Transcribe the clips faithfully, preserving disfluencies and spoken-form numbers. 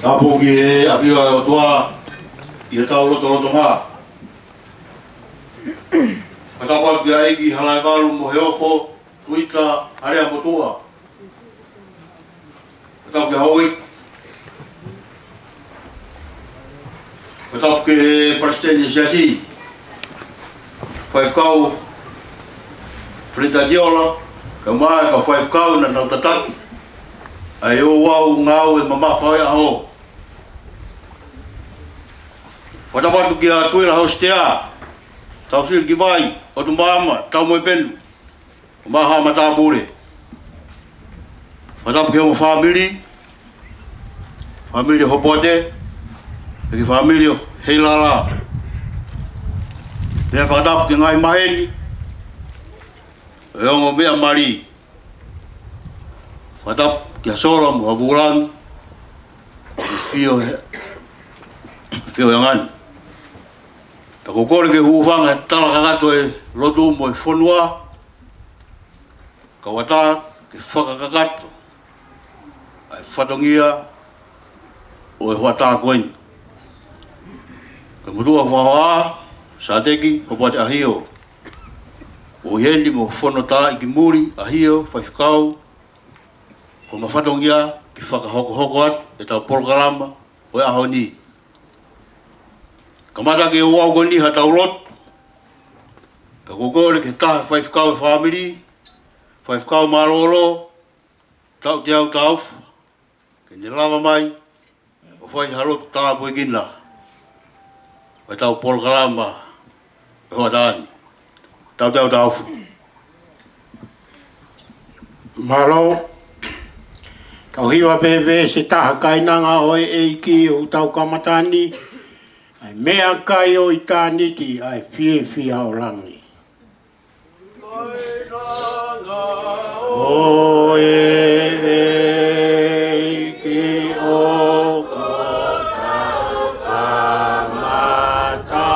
Tapu ki he ʻafio ʻa e ʻOtua ʻi hotau lotolotonga. Fakatapu ki he ʻEiki Halaevalu mo e Ofo, Tuita, Aleamotuʻa. Fakatapu ki he houʻeiki. Fakatapu ki he palesiteni ʻo e siasi, faifekau Frida Diola, kae ʻumaʻā e kau faifekau naʻa nau tataki ʻa e ouau ngāue mamafa ʻo e ʻaho. Fakatapu atu kia Tuʻila Hositea, Tausiliki Vai, ʻOtu Maama, Taumoepenu, ʻo Maha Matāpule. Fakatapu ki he ongo fāmili, fāmili ʻo Hopoate, pea ki he fāmili ʻo Heilala. Pea fakatapu ki he ngaahi maheni ʻo e ongo meʻa mali. Fakatapu kia Solo mo Vulangi, ʻoku fio he, fio he ngani. Pea ʻoku ou kole ke u hūfanga he tala kakato ʻo e lotu mo e fonua, kae ʻatā ke fakakakato ʻa e fatongia ʻo e hoʻatā ko eni. Ko e motuʻa fakahoa, Sāteki Hopoate ʻAhio, ʻoku ʻi heni mo Fono Taʻi ki Muli ʻAhio, faifekau, ko ʻema fatongia ke fakahokohoko atu ʻetau polokalama ʻo e ʻaho ni. Kamata ki he ouau ko eni haʻatau lotu, ka ʻoku ou kole ki he taha faifekau ʻo e fāmili, Faifekau Mālōlō, Taʻu Teau Taufa, ke ne lava mai ʻo fai ha lotu tāpuekina ʻo ʻetau polokalama ʻo e hoʻatā ni. Taʻu Teau Taufa. Mālō. Kau hiva pē veesi ʻe taha: Kainanga ʻo e ʻEiki, ʻoku tau kamata ni ʻa e meʻakai ʻo ʻitāniti, ʻa e fiefia ʻo langi. ʻO e ʻEiki, ʻoku tau kamata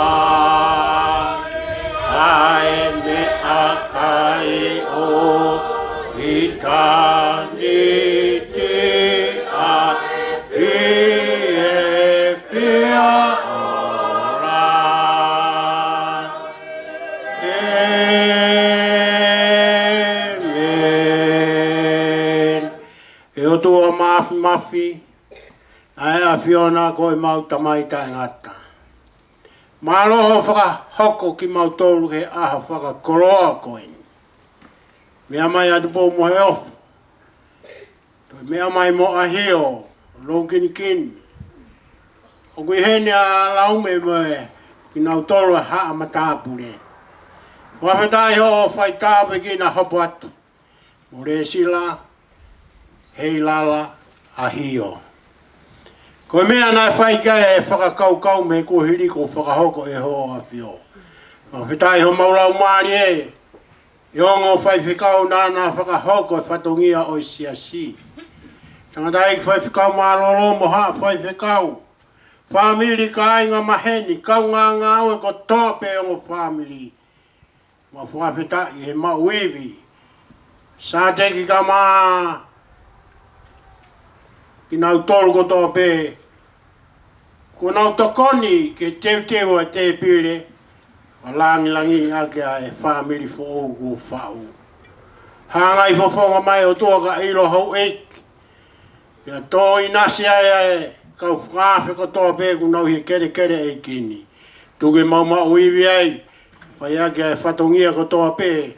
ʻa e meʻakai ʻo ʻitāniti, ʻa e fiefia ʻo langi. ʻĒmeni. ʻE ʻOtua Māfimafi, ʻa e ʻAfiona ko ʻemau Tamai Taʻengata, mālō hoʻo fakahoko kimautolu he ʻaho fakakoloa ko eni. Meʻa mai ʻa Tupou mo e Ofo, toe meʻa mai mo ʻAhio, Loukinikini. ʻOku ʻi heni ʻa Laume mo kinautolu ʻa e haʻa matāpule. Fakafetaʻi hoʻo fai tāpuekina Hopoate mo Lēsila, Heilala, ʻAhio. Ko e meʻa naʻe fai ki ai e fakakaukau mei he kuohili kuo fakahoko ʻe Hoʻo ʻAfio. Fakafetaʻi homau laumālie, ʻi he ongo faifekau naʻa na fakahoko e fatongia ʻo e siasi. Tangataʻeiki Faifekau Mālōlō mo haʻa faifekau, fāmili, kāinga maheni, kaungā ngāue kotoa pē ongo fāmili. Mau fakafetaʻi he maʻu ivi Sāteki Kamā, kinautolu kotoa pē kuo nau tokoni ke teuteu ʻa e tēpile, ʻo langilangiʻi ʻaki ʻa e fāmili foʻou kuo faʻu. Hangai fofonga mai ʻOtua ka ʻilo houʻeiki, pea tō ʻinasi ai ʻa e kau fakaafe kotoa pē kuo nau ʻi he kelekele ʻeiki ni. Tuku ke mau maʻu ivi ai, fai ʻaki ʻa e fatongia kotoa pē,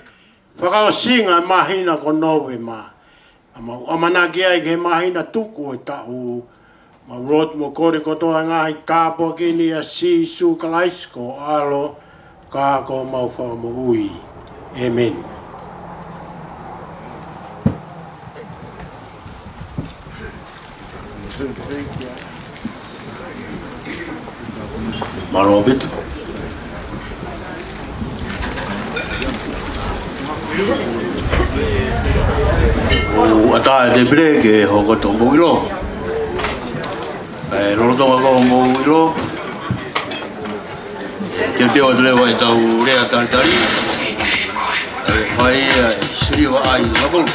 fakaʻosinga e māhina ko Nōvema. ʻA mau ʻamanaki ai ki he māhina tuku ʻo e taʻu. Mau lotu mo kole kotoa e ngaahi tāpuaki ni ʻia Sīsū Kalaisi ko ho ʻAlo, ka ko homau Fakamoʻui. ʻĒmeni. Mālō ʻaupito. ʻOku ʻatā e tēpile ke hoko atu hoʻomou ʻilo. ʻE lolotonga ko hoʻomou ʻilo, teuteu atu leva ʻetau lea talitali. ʻE fai ʻe Siliva ʻAi Lavulu.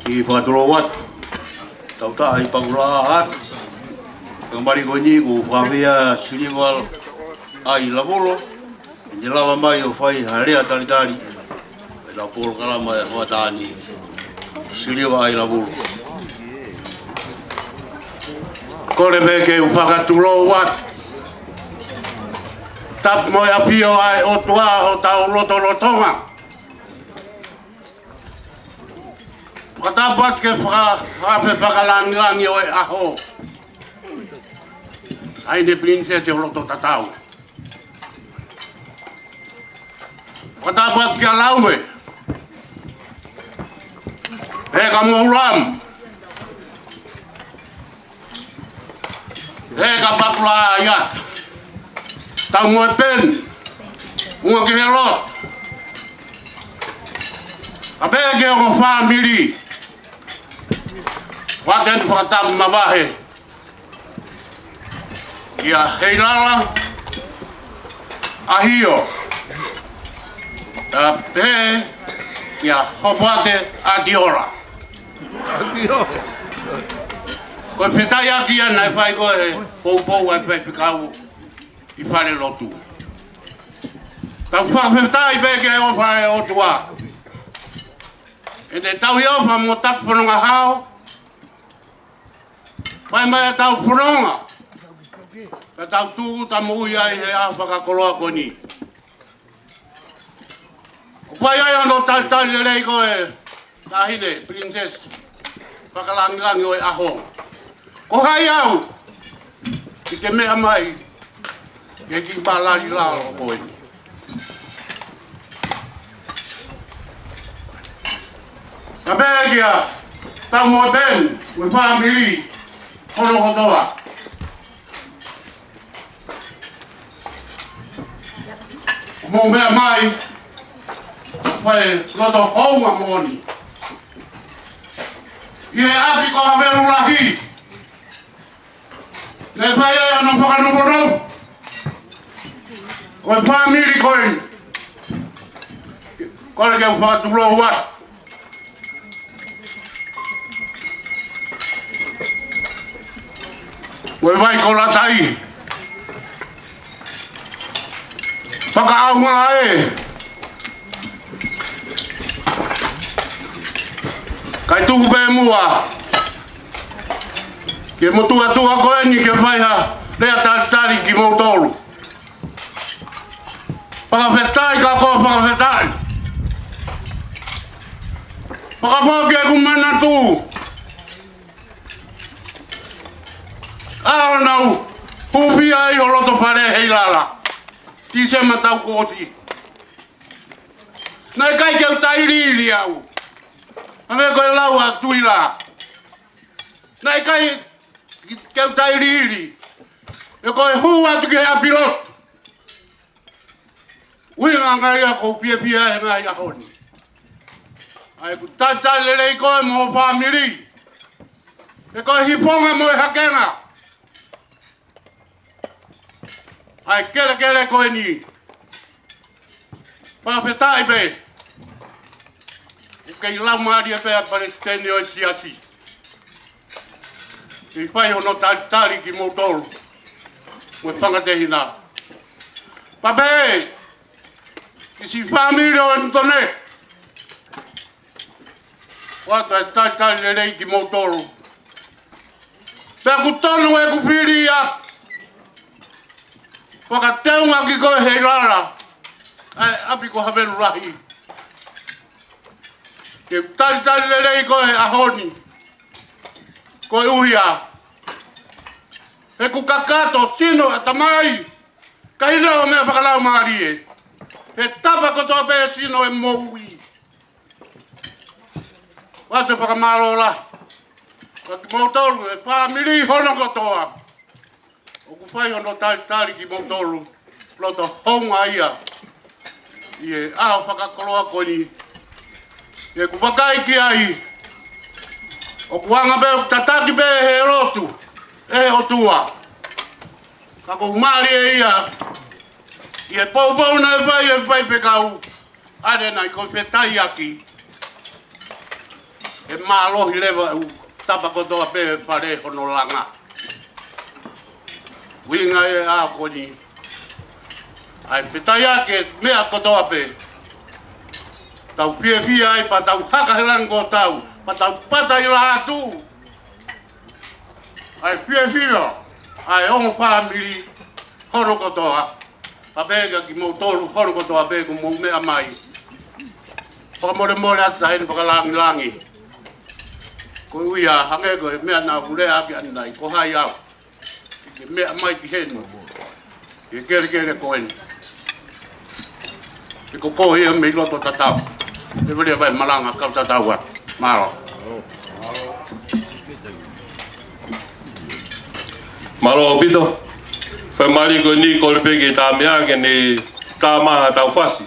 Kiʻi fakatulou atu. Tau taʻahipakula atu. Ka mali ko eni kuo fakafeʻao ʻa Siliva ʻAi Lavulu ke ne lava mai ʻo fai ha lea talitali ʻi heʻetau polokalama ʻi he hoʻatā ni. Siliva ʻAi Lavulu. Kole pē ke u fakatulou atu. Tapu mo e ʻafio ʻa e ʻOtua ʻi hotau lotolotonga. Fakatapu atu ki he faka-, fakalangilangi ʻo e ʻaho. ʻAi ʻe he Pilinisesi ʻo loto tatau. Fakatapu atu kia Laume. ʻE ka mo Ulamu. ʻE ka Pakula ia. Tau mo e peni. Mua ki he lotu. ʻA pē ki he ongo fāmili. Fakatapu mavahe. Kia Heilala, ʻAhio, ʻa pē Kia Hopoate ʻAtiola. Ko e fetaʻiaki ia naʻe fai ko ē he poupou ʻa e faifekau ʻi fale lotu. Tau fakafetaʻi pē ki he ʻofa ʻa e ʻOtua. ʻEne tauhi ʻofa mo tapu fononga hao. Fai mai ʻetau fononga. Ka tau tūʻuta moʻui ai he ʻaho fakakoloa ko eni. ʻOku ʻi ai hono talitali lelei ko e Taʻahine Princess fakalangilangi ʻo e ʻaho. Ko hai au ke ke meʻa mai ke ki palali lalo ko eni. Ka pehē kia Taumoa Ben, mo e fāmili hono kotoa. Mou meʻa mai, fai loto hounga moʻoni. ʻI he ʻapi ko Havelu Lahi, naʻe fai ai hono fakanupunupuni ʻo e fāmili ko eni. Kole ke u fakatulou atu. Ko e vai ko Latai. Fakaʻaonga ē. Kae tuku pē muʻa ki he motuʻa tuʻa ko eni ke fai ha lea talitali kimoutolu. Fakafetaʻi ka ko e fakafetaʻi. Fakafoki ʻeku manatu ʻa ʻeku hūfia ai ʻo loto fale ʻi Heilala, Tīsema taʻu kuo ʻosi. Naʻe ʻikai ke u tailiili au. Hangē ko e lau ʻa Tuila. Naʻe ʻikai ke u tailiili. He ko e hū atu ki he ʻapi lotu. ʻUhinga ange ia ʻoku ou fiefia he ngaahi ʻaho ni. ʻA ʻeku talitali lelei koe mo ho fāmili. He ko e hifonga mo e hakenga ʻa e kelekele ko eni. Fakafetaʻi pē. ʻOku kei laumālie pē ʻa e palesiteni ʻo e siasi. Kei fai hono talitali kimoutolu mo e fanga tehina. Pea pehē ki siʻi fāmili ʻo Anitone, ʻoatu e talitali lelei kimoutolu. Pea ʻoku tonu ʻeku fili ia, fakateunga ki koe Heilala, ʻa e ʻapi ko Havelu Lahi, ke talitali lelei koe he ʻaho ni. Koeʻuhi he ʻoku kakato sino ʻa tamai, ka ʻi he meʻa fakalaumālie, he tapa kotoa pē sino ʻe moʻui. ʻOatu e fakamālō lahi kiate kimoutolu e fāmili hono kotoa. ʻOku fai hono talitali kimoutolu, loto hounga ia ʻi he ʻaho fakakoloa ko eni. ʻOku ou vakai ki ai, ʻoku anga pē ʻoku tataki pē he lotu ʻe he ʻOtua. Ka ʻoku mālie ia ʻi he poupou naʻe fai ʻe he faifekau, ʻa ē naʻe ko e fetaʻiaki. ʻE mālohi leva ʻa e tapa kotoa pē fale hono langa. ʻUhinga ʻe ʻa ko eni, ʻa e fetaʻiaki e meʻa kotoa pē. Tau fiefia ai pea tau haka he langi ko tau, pea tau pata ʻi lātū. ʻA e fiefia ʻa e ongo fāmili hono kotoa. Pea pehē kia kimoutolu hono kotoa pē ʻoku mou meʻa mai. Fakamolemole atu Taʻahine Fakalangilangi. Koeʻuhi hangē ko e meʻa naʻa ku lea ʻaki ʻanenai, ko hai au ke meʻa mai ki heni, ki he kelekele ko eni. Ke koko ia mei loto tatau. Te vele vai malanga kau tatau atu. Mālō. Mālō ʻaupito. Fakamālō ko eni, kole pē ke tā meʻa ke ne tā mai haʻatau fasi.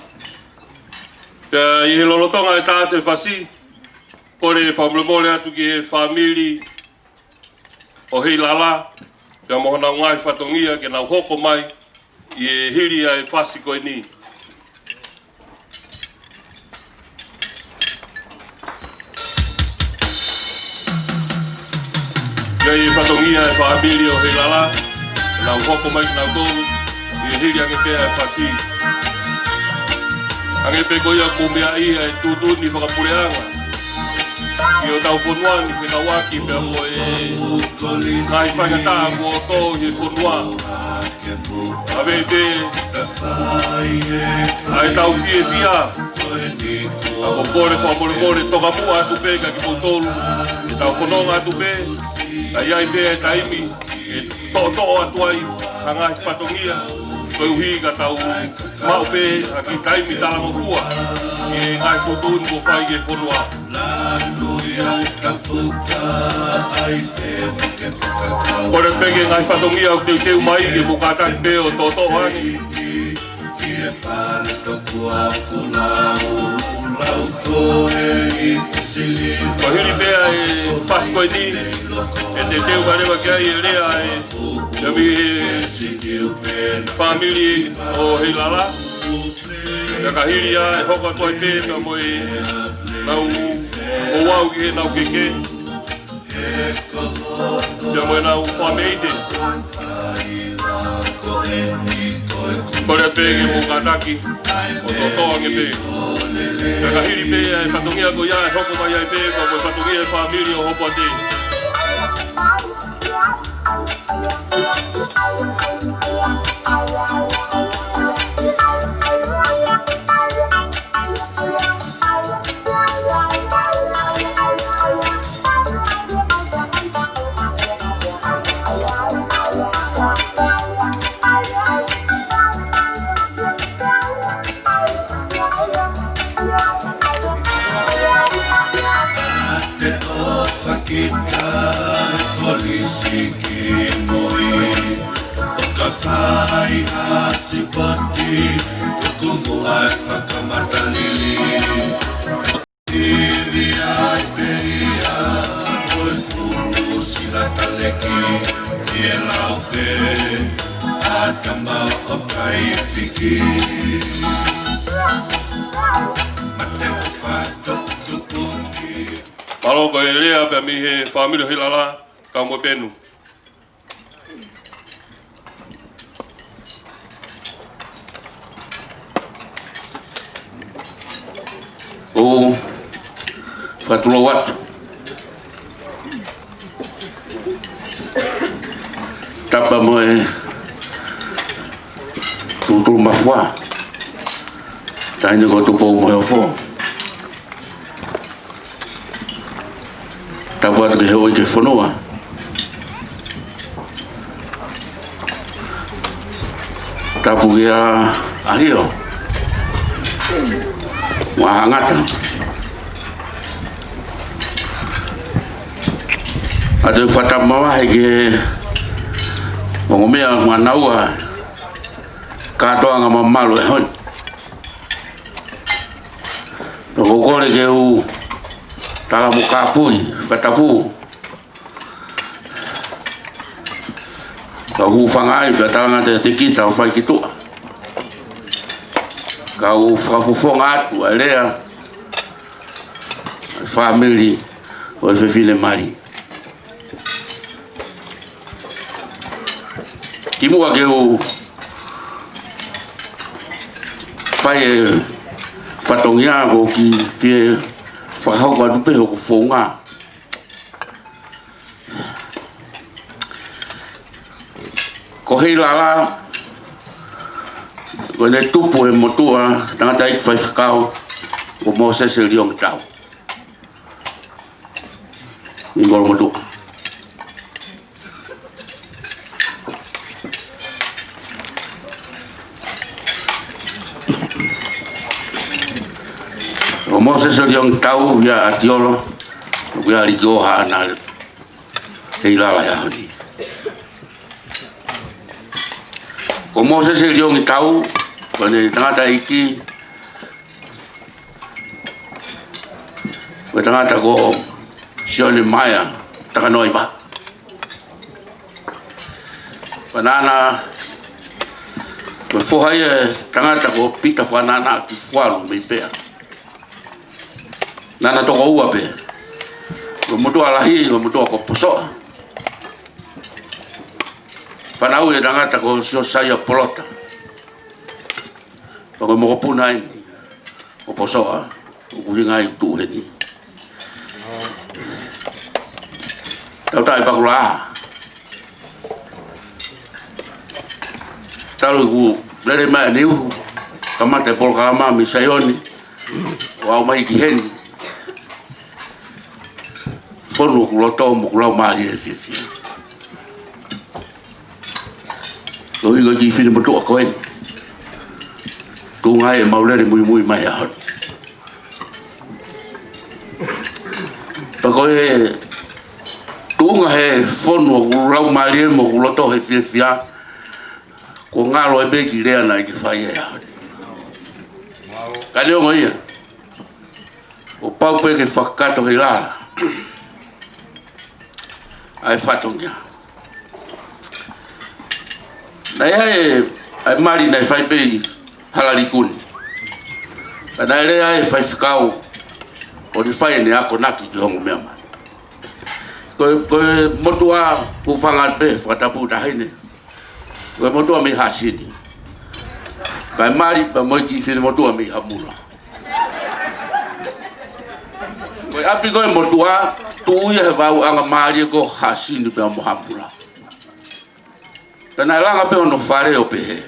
Pea ʻi he lolotonga e tā atu e fasi, kole fakamolemole atu ki he fāmili ʻo Heilala, pea mo honau ngaahi fatongia ke nau hoko mai ʻi he hili ʻa e fasi ko eni. ʻI he fatongia ʻa e fāmili ʻo Heilala, ʻenau hoko mai kinautolu, ʻi he hili ange pē ʻa e fasi. Hangē pē ko ia ʻoku meaʻi ʻa e tuʻutuʻuni fakapuleʻanga ʻi hotau fonua ni fekauʻaki pea mo e ngaahi faingataʻa kuo tō ʻi he fonua. ʻA e pē, ʻa e tau fiefia. ʻA ko e kole fakamolemole, tokamuʻa atu pē kiate kimoutolu, ke tau fononga atu pē, ka ʻi ai pē ʻa e taimi ʻe toʻotoʻo atu ai ha ngaahi fatongia, koeʻuhi ka tau maʻu pē ha kiʻi taimi talangofua ʻi he ngaahi tuʻutuʻuni kuo fai ʻe he fonua. Kole pē ki he ngaahi fatongia ʻoku teuteu mai ke mou kātaki pē ʻo toʻotoʻo ange. Ko e hili pē ʻa e fasi ko eni, ʻe teuteu mai leva ki ai e lea ʻa e, ʻa e mei he fāmili ʻo Heilala. Pea ka hili ia ʻe hoko atu ai pē pea mo ʻenau ouau ki heʻenau keke, pea mo ʻenau fāmili. Kole pē ke mou kātaki ʻo toʻotoʻo ange pē. Pea ka hili pē ʻa e fatongia ko ia ʻe hoko mai ai pē, pea mo e fatongia ʻa e fāmili ʻo Hopoate. Te o fakita kolisi ki mui, ʻo ka fai ha sipoti, ʻoku muʻa e fakamatalili. Ivi ai pē ia, ko e fulu sila taleki, fie lau pē, ʻa e tama ʻo kai fiki. Mate ʻo fato tupuki. Mālō, ko e lea pē mei he fāmili ʻo Heilala, kau mo Penu. ʻOku fakatulou atu. Tapa mo e Tuʻutuʻu Mafua. Taʻahine ko Tupou Moheofo. Tapu atu ki he houʻeiki ʻo e fonua. Tapu kia ʻAhio mo ʻAhangata. ʻOatu e fakatapu mavahe ki he ongo meʻa mo ʻenau kātoanga mamalu ʻo e ʻaho ni. Pea ʻoku ou kole ke u tala mo kāpui, fakatapu. Ka u hūfanga ai, pea talangata ʻiate kita ʻo fai ki tuʻa. Ka u fakafofonga atu ʻa e lea ʻa e fāmili ʻo e fefine mali. Kimuʻa ke u fai e fatongia, ʻoku ou kiʻi fie fakahoko atu pē hoku founga. Ko Heilala, ko ʻene tupu ʻe he motuʻa, tangataʻeiki faifekau, ko Mōsese Liongi Tau. ʻI Kolomotuʻa. Ko Mōsese Liongi Tau ia ʻAtiolo, ko ia Liki ʻo Haʻana Heilala he ʻaho ni. Ko Mōsese Liongi Tau, ko ʻene tangataʻeiki, ko e tangata ko Sione Maea Takanoaiva. Pea naʻa na, ko e foha ia ʻo e tangata ko Pita Fakananakifualu mei Pea. Naʻa na toko ua pē. Ko e motuʻa lahi, ko e motuʻa ko Posoʻa. Fanauʻi e tangata ko Siosaia Polota. Pea ko e mokopuna eni ʻo Posoʻa, ʻoku ʻuhinga ai ʻeku tuʻu heni. Tautai Pakula. Talu ʻeku lele mai ʻaneuhu, kamata e polokalama mei Saione, ʻo aʻu mai ki heni. Fonu hoku loto mo hoku laumālie he fiefia. Ko e ʻuhinga ki he finemotuʻa ko eni. Tuʻunga ai ʻemau lele muimui mai he ʻaho ni. Pea ko e tuʻunga he fonu hoku laumālie mo hoku loto he fiefia, kuo ngalo ai pē e kiʻi lea naʻe ʻikai ke fai he ʻaho ni. Ka neongo ia, kuo pau pē ke fakakakato he lala ʻa e fatongia. Naʻe ʻi ai e, ʻa e mali naʻe fai pē ʻi Halalikuni. Ka naʻe lea ai e faifekau ʻo ne fai ʻene akonaki ki he ongo meʻa mali. Ko e, ko e motuʻa, hūfanga pē, fakatapu Taʻahine. Ko e motuʻa mei Hasini. Ka e mali pea mo e kiʻi finemotuʻa mei Hamula. Ko e ʻapi ko ē ʻo e motuʻa, tuʻu ia he vaʻuʻanga mālie ko Hasini pea mo Hamula. Pea naʻe langa pē hono fale ʻo pehē: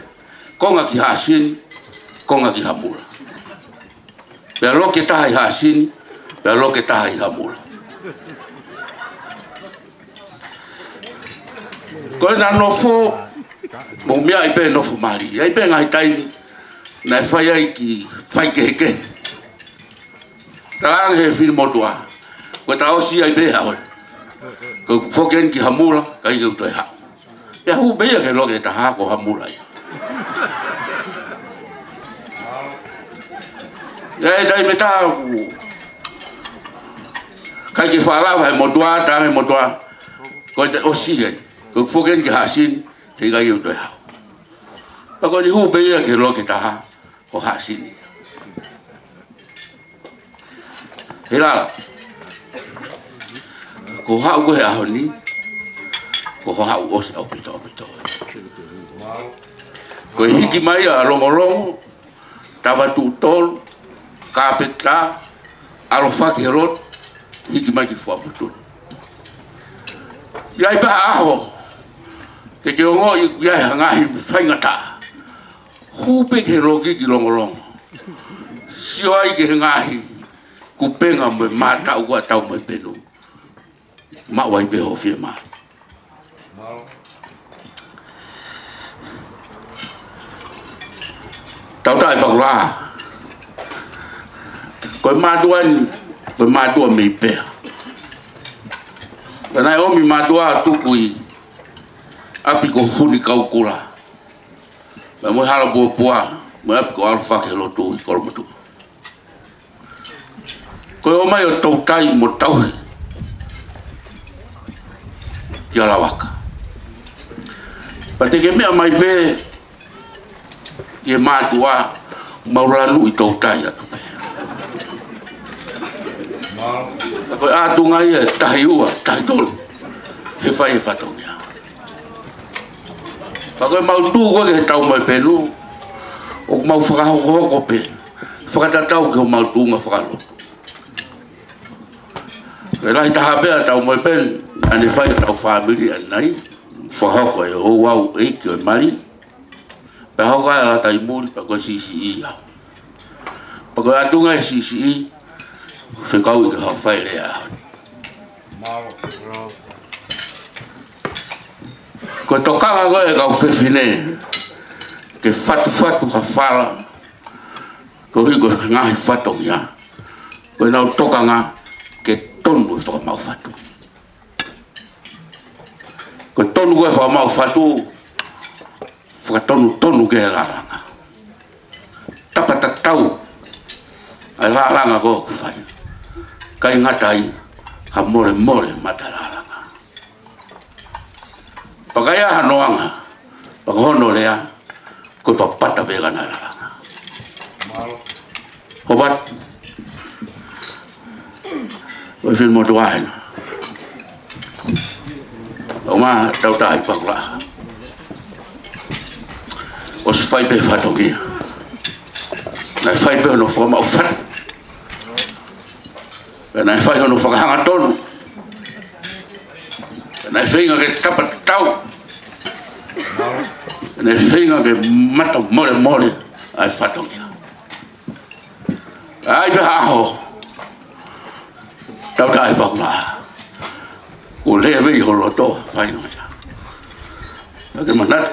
Konga ki Hasini, konga ki Hamula. Pea loki e taha ʻi Hasini, pea loki e taha ʻi Hamula. Ko ʻena nofo, mo e meʻa ʻi ai pē nofo mali. ʻI ai pē ngaahi taimi naʻe fai ai e kiʻi faikehekehe. Talaange he finemotuʻa: Ko e taʻosi ai pē he ʻaho ni. Ko ʻeku foki eni ki Hamula, ʻikai ke u toe haʻu. Pea hū pē ia ki he loki ʻe taha, ko Hamula ia. ʻI ai e taimi ʻe taha ʻoku ʻikai ke faʻa lava he motuʻa, talaange he motuʻa: Ko e taʻosi eni. Ko ʻeku foki eni ki Hasini, heʻikai ke u toe haʻu. Pea ko ʻene hū pē ia ki he loki ʻe taha, ko Hasini. He lala, ko hoʻo haʻu ko ē he ʻaho ni, ko hoʻo haʻu ʻosi ʻaupito, ʻaupito. Ko e hiki mai ʻa Longolongo, Tavatuʻutolu, Kapeta, ʻAlofaki he lotu, hiki mai ki Fuaʻamoutolu. ʻI ai pē ha ʻaho te ke ongoʻi ʻoku ʻi ai ha ngaahi faingataʻa, hū pē ki he loki ki Longolongo. Sio ai ki he ngaahi kupenga mo e mātaʻu ʻa Taumoepenu. Maʻu ai pē hoʻo fiemālie. Tautai Pakula. Ko e mātuʻa ni, ko e mātuʻa mei Pea. Pea naʻe ʻomi e mātuʻa ʻo tuku ʻi ʻapi ko Hunikaukula, pea mo e Halapuapua, mo e ʻapi ko ʻAlofaki he lotu ʻi Kolomotuʻa. Ko e ō mai ʻo toutai mo tauhi kia Lavaka. Pea te ke meʻa mai pē ki he mātuʻa, mau lanu ʻi toutai atu pē. Ka ko e ʻātunga ia ʻe tahi ua, tahi tolu he fai e fatongia. Pea ko ʻemau tuʻu ko ē ki he Taumoepenu, ʻoku mau fakahokohoko pē, fakatatau ki homau tuʻunga fakalotu. Ko e lahi taha pē ʻa Taumoepenu naʻa ne fai ʻi hotau fāmili ʻanenai, fakahoko e ouau ʻeiki ʻo e mali. Pea hoko ai ʻa Lataimuli, pea ko e siʻisiʻi ia. Pea ko e ʻātunga e siʻisiʻi, fekauʻi ki haʻo fai e lea ʻaho ni. Ko e tokanga ko ē ʻa e kau fefine ke fatufatu ha fala, koeʻuhi ko e ngaahi fatongia, ko ʻenau tokanga ke tonu e fakamaʻu fatu. Ko e tonu ko ē e fakamaʻu fatu, fakatonutonu ki he lalanga. Tapa tatau ʻa e lalanga ko ē ʻoku fai. ʻIkai ngata ai, ha molemole mata lalanga. Pea ʻikai ha noʻanga, pea ko hono lea, ko e papata pē ʻa e lalanga. Hobart, ʻo e finemotuʻa ena. ʻOmai, Tautai Pakula. Fai pē fatongia. Naʻe fai pē hono fakamaʻu fatu. Pea naʻe fai hono fakahangatonu. Pea naʻe feinga ke tapa tatau. Pea naʻe feinga ke mata molemole ʻa e fatongia. ʻAi pē ha ʻaho. Tau taʻe paku la. Ko lea vei ho loto, fai no ia. Ka ke manatu.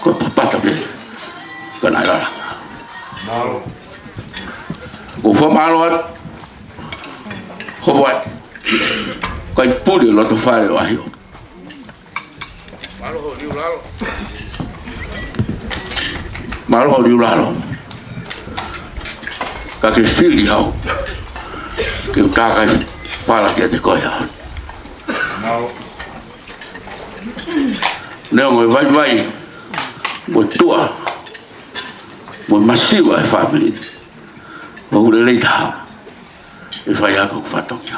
Ko e papata pē. Ka naʻe lala. Mālō. Ko fua mālō atu. Hopo atu. Kai puli loto fale o ahi o. Mālō ho liu lalo. Mālō ho liu lalo. Ka ke fili hau. Ke u takai fala kiate koe hau. Mālō. Neongo e vaivai. Mo e tuʻa. Mo e masiva e fāmili. Mo e lelei taha. ʻE fai ʻaki hoku fatongia.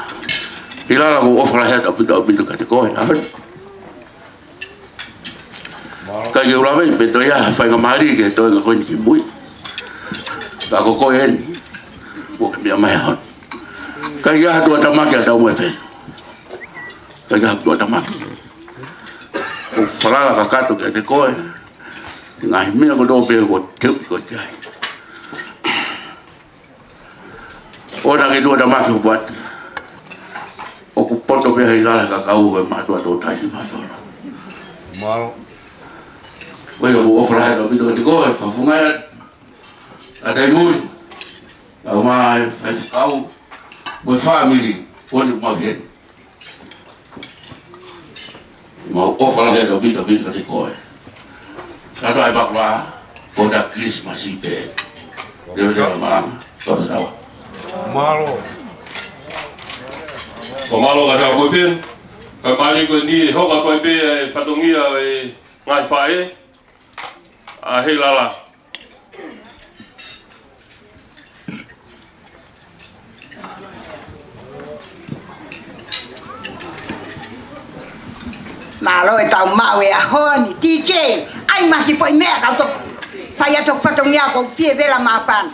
ʻIlala, ʻoku ou ʻofa lahi atu ʻaupito ʻaupito kiate koe, ʻaho ni. Ka ke u lave, pe toe ʻi ai ha faingamālie ke toe ngāue ko eni ki mui. Ka ko koe eni. ʻOku ke meʻa mai ʻaho ni. Ka ke ʻi ai ha tuʻutāmaki ʻa tau mo e fē. Ka ke ʻi ai ha tuʻutāmaki. ʻOku ou falala kakato kiate koe. Ngaahi meʻa kotoa pē ʻoku teu ʻi ko te ai. ʻOua naʻa ke tuʻutāmaki hopo atu. ʻOku poto pē ʻi lalo he kakau ʻo e mātuʻa tō tai ki mātuʻa. Mālō. ʻOku ou ʻofa lahi atu ʻaupito kiate koe, fakafofonga ʻa Taimuli. Kau mai, faifekau. Mo e fāmili, ko eni mau heni. ʻOku mau ʻofa lahi atu ʻaupito ʻaupito kiate koe. Tau taʻe paku la, ko ta Christmas pē. Leveleva malanga, tau tau. Mālō. Ko mālō ka tau koe pē. Ka mali ko ni hoka koe pē e fatongia e ngaahi faʻē. ʻA Heilala. Mālō e tau maʻu e ʻaho ni, TJ, ʻai mai ha kiʻi foʻi meʻa kau toki fai atu hoku fatongia, ʻoku ou fie vela māpana.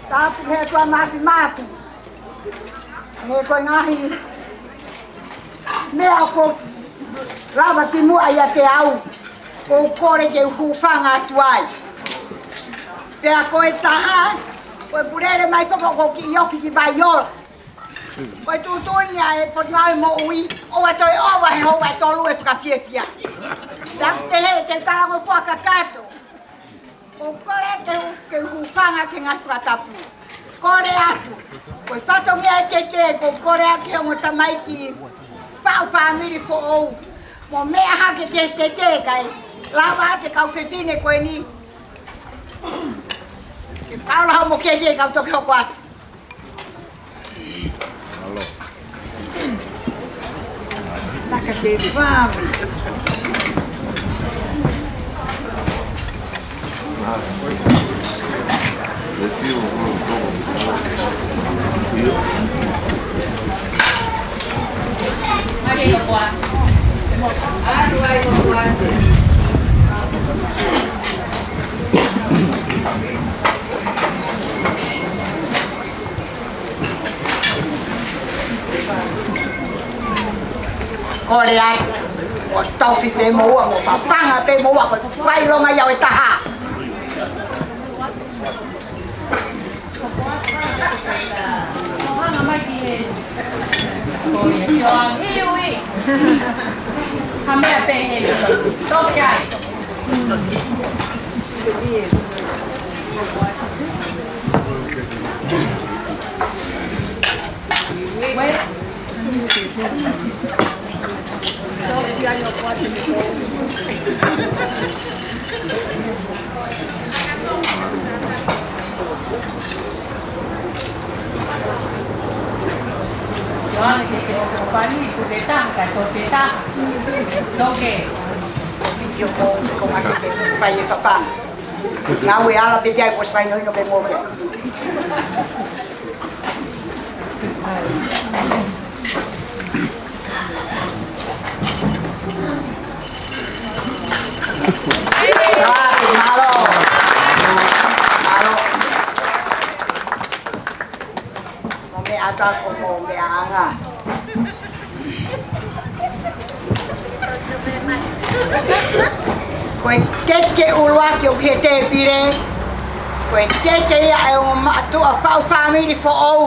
Tapu he kua mati mati. He ko e ngaahi meʻa ʻoku lava ki muʻa ʻiate au, ʻoku ou kole ke u hūfanga atu ai. Pea ko e taha, ko e pulele mai poko ko ki iofi ki vai ola. Ko e tuʻutuʻuni ʻa e Potungāue Moʻui, ʻoua toe ʻova he houa ʻe tolu e fakafiefia. Tapu te he, te talangofua kakato. ʻOku ou kole ke u, ke u hūfanga ki he ngaahi fakatapu. Kole atu. Ko e fatongia ʻa e Tētē, ʻoku ou kole atu ki he ongo tamaiki, paʻu fāmili foʻou. Mo meʻa hake ki he Tētē kae lava atu e kau fefine ko eni. Ke kau la homo kehe kau toki hoko atu. Naka ke vave. Kole atu, ʻo tofi pē moua, mo papanga pē moua, ko e fai longa ia ʻo e taha. Ha meʻa pehē, toki ai. Ioane ke ke ʻofa pani, tu ke taha, ka to ke taha. Toke. Io ko, ko ma ke ke, pai e papa. Ngāue ala pē te ai ko spai no ino ke mo ke. Ā, te mālō. Mālō. Mo meʻa atu ko mo meʻa anga. Ko e keke ʻuluaki ʻoku ʻi he tēpile, ko e keke ia ʻa e ongo mātuʻa faʻu fāmili foʻou.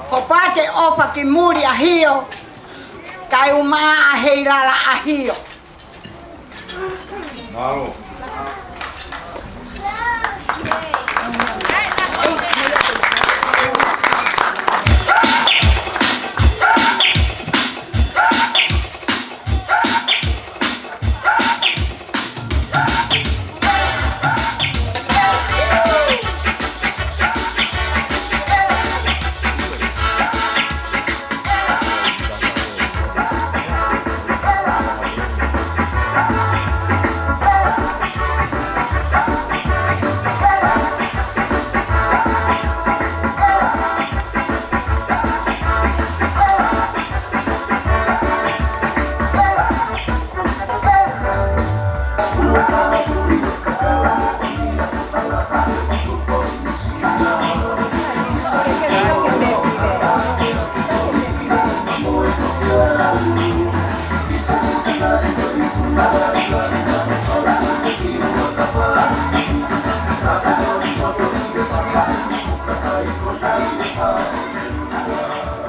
Ko pā te ʻofa ki muli ʻa Hio, kae ʻumaʻā ʻa Heilala ʻa Hio. Mālō.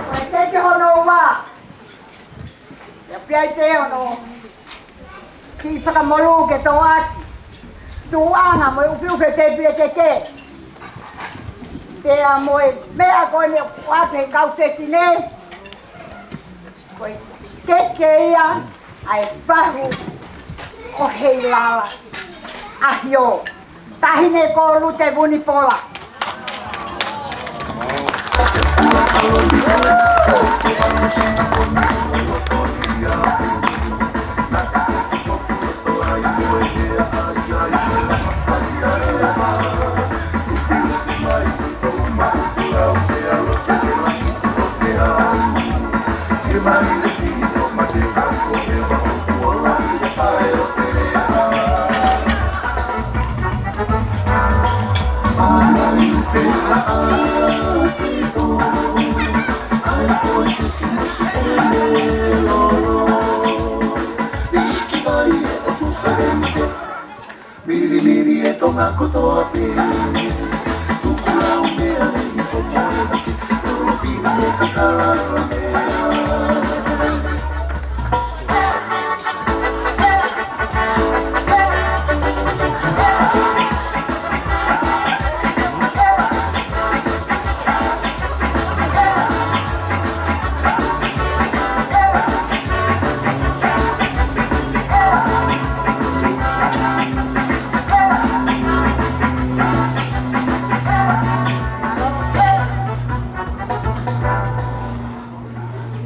Ko e keke hono ua. ʻIo pea ʻi ai pē hono kiʻi fakamolū ke tō atu. Tuʻuʻanga mo e ʻufiʻufi e tēpile keke. Pea mo e meʻa ko eni ʻoku ʻoatu he kau fefine. Ko e keke ia ʻa e fahu ʻo Heilala ʻa Hio. Taʻahine ko Lute Vunipola. Milimili e Tonga kotoa pē. Tukulau meʻa lei kotoa pē. Tolopina e kakala meʻa.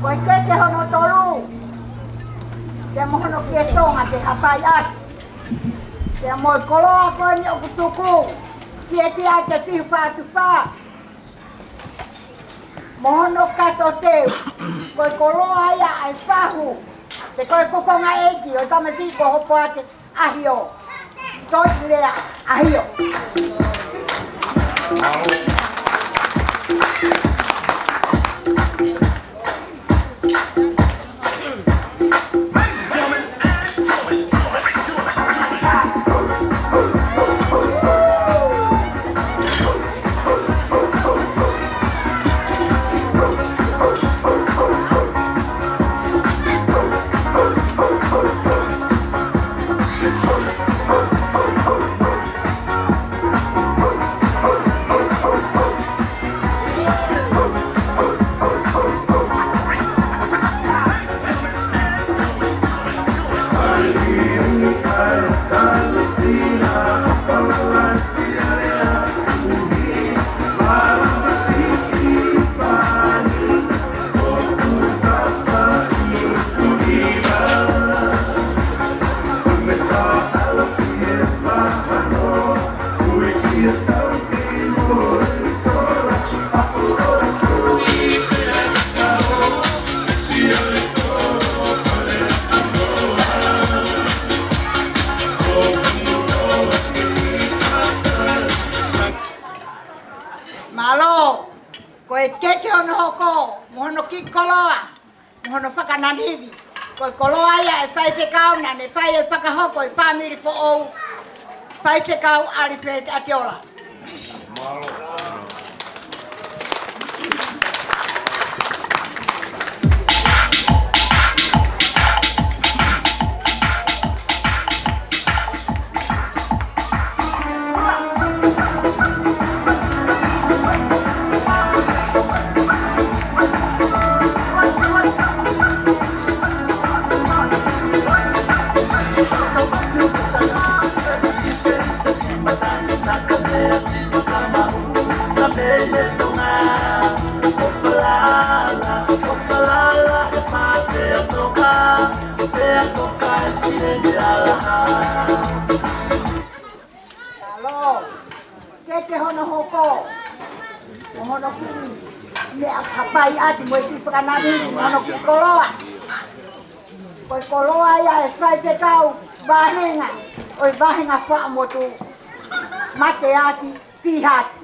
Ko e keke hono tolu, te mo hono ke Tonga te hapai atu. Te Pea mo e koloa ko eni ʻoku tuku kiate ia ʻa e fiu fā tufa mo hono kato teu. Ko e koloa ia ʻa e fahu, pe ko e kukonga ʻeiki ʻo e tamasiʻi ko Hopoate ʻAhio. Toi lea, ʻahio. Mālō. Ko e keke hono hoko mo hono kiʻi koloa mo hono fakananivi. Ko e koloa ia ʻa e faifekau naʻa ne fai e fakahoko e fāmili foʻou, Faifekau ʻAlifeti ʻAtiola. Mālō. Keke hono hoko mo hono kiʻi meʻa ka fai atu mo e kiʻi fakananivi mo hono kiʻi koloa. Ko e koloa ia ʻa e faifekau vāhenga ʻo e vāhenga Fuaʻamotu, Mateaki Pihaki.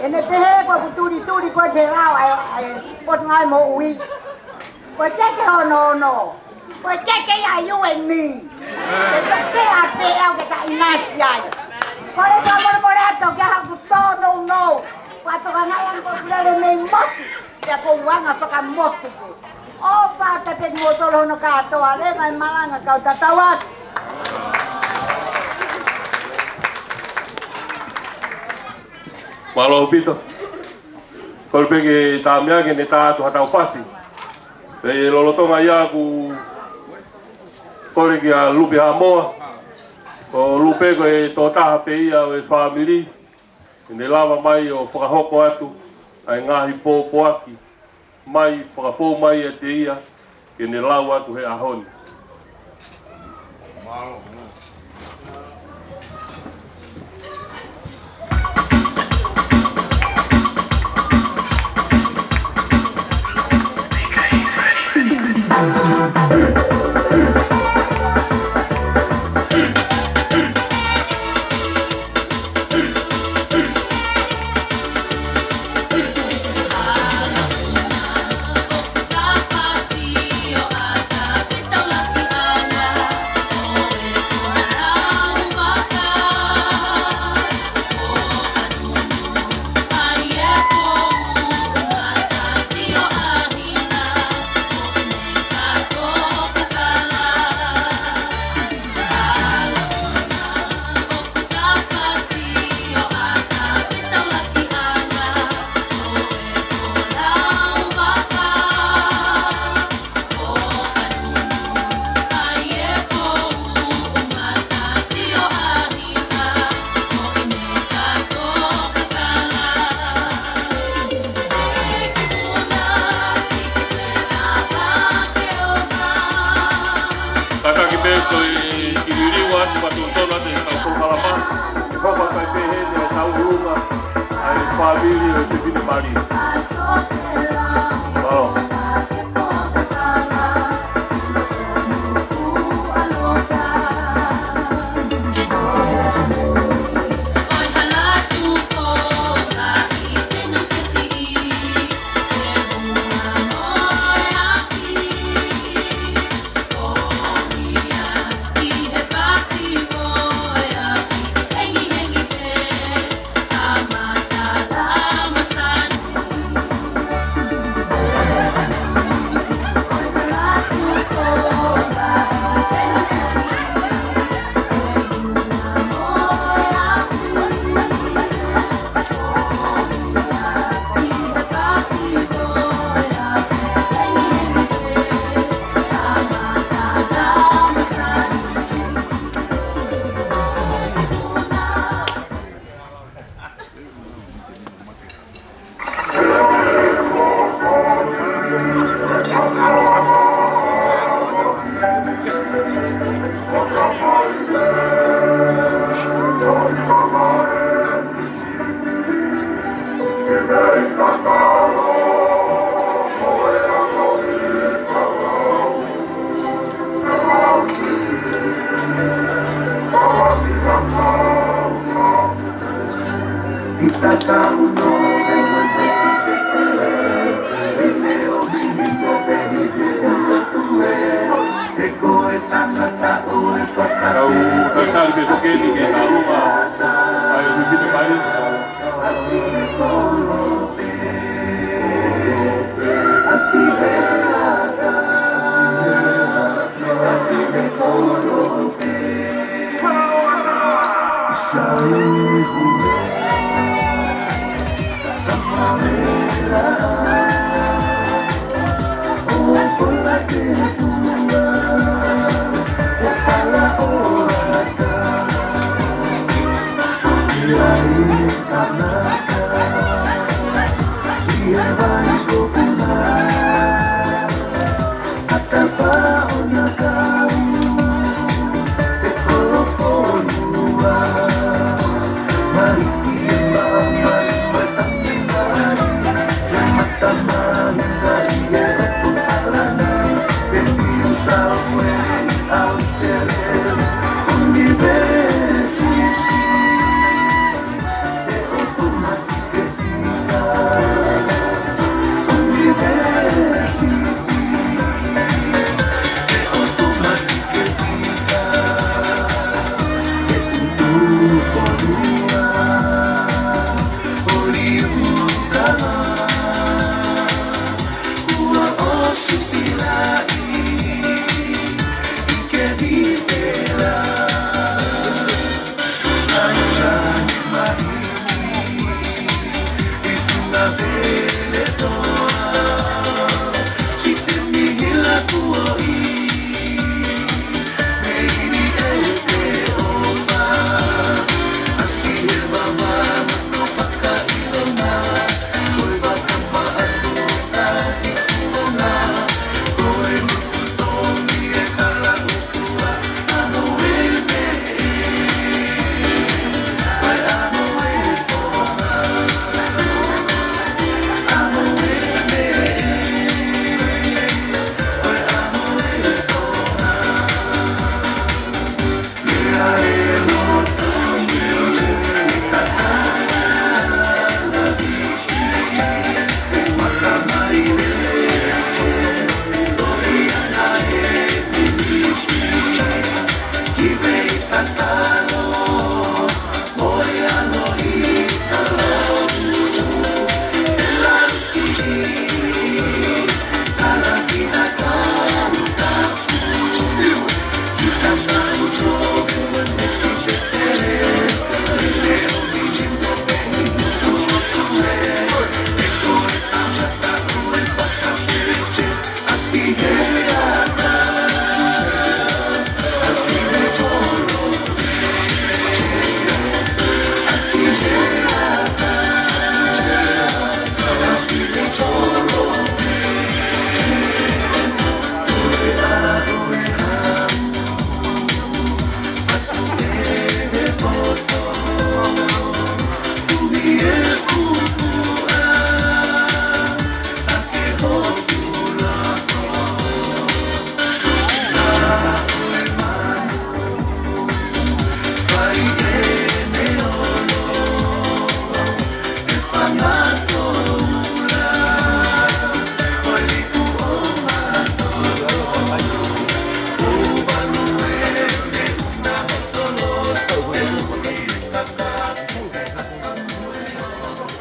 ʻEne pehē ko ʻeku tulituli ko e te lao ʻa e, ʻa e Potungāue Moʻui. Ko e keke hono ono. Ko e keke ia ʻa e U N M. Ke toke a pe au ke ta inasi ai. Ko e kua mole mole ato kia haku tō nounou. Kua toka ngai anko kulele mei motu. Pea ko uanga fakamotu ke. ʻO pata te mo tolo hono kātoa le mai malanga kau tatau atu. Mālō ʻaupito. Kole pē ke tāmeake ne tā atu ha tau fasi. Pea lolotonga ia ʻoku kole kia Lupe Hamoa. Ko Lupe ko e tokotaha pē ia ʻo e fāmili. Ke ne lava mai ʻo fakahoko atu ʻa e ngaahi pōpoaki mai, fakafou mai ʻiate ia, ke ne lau atu he ʻaho ni. Heni ʻo Taulunga, ʻa e fāmili ʻo e fefine mali. Mālō. Kau tatali pē ko eni ki he Taulunga, ʻa e fefine mali.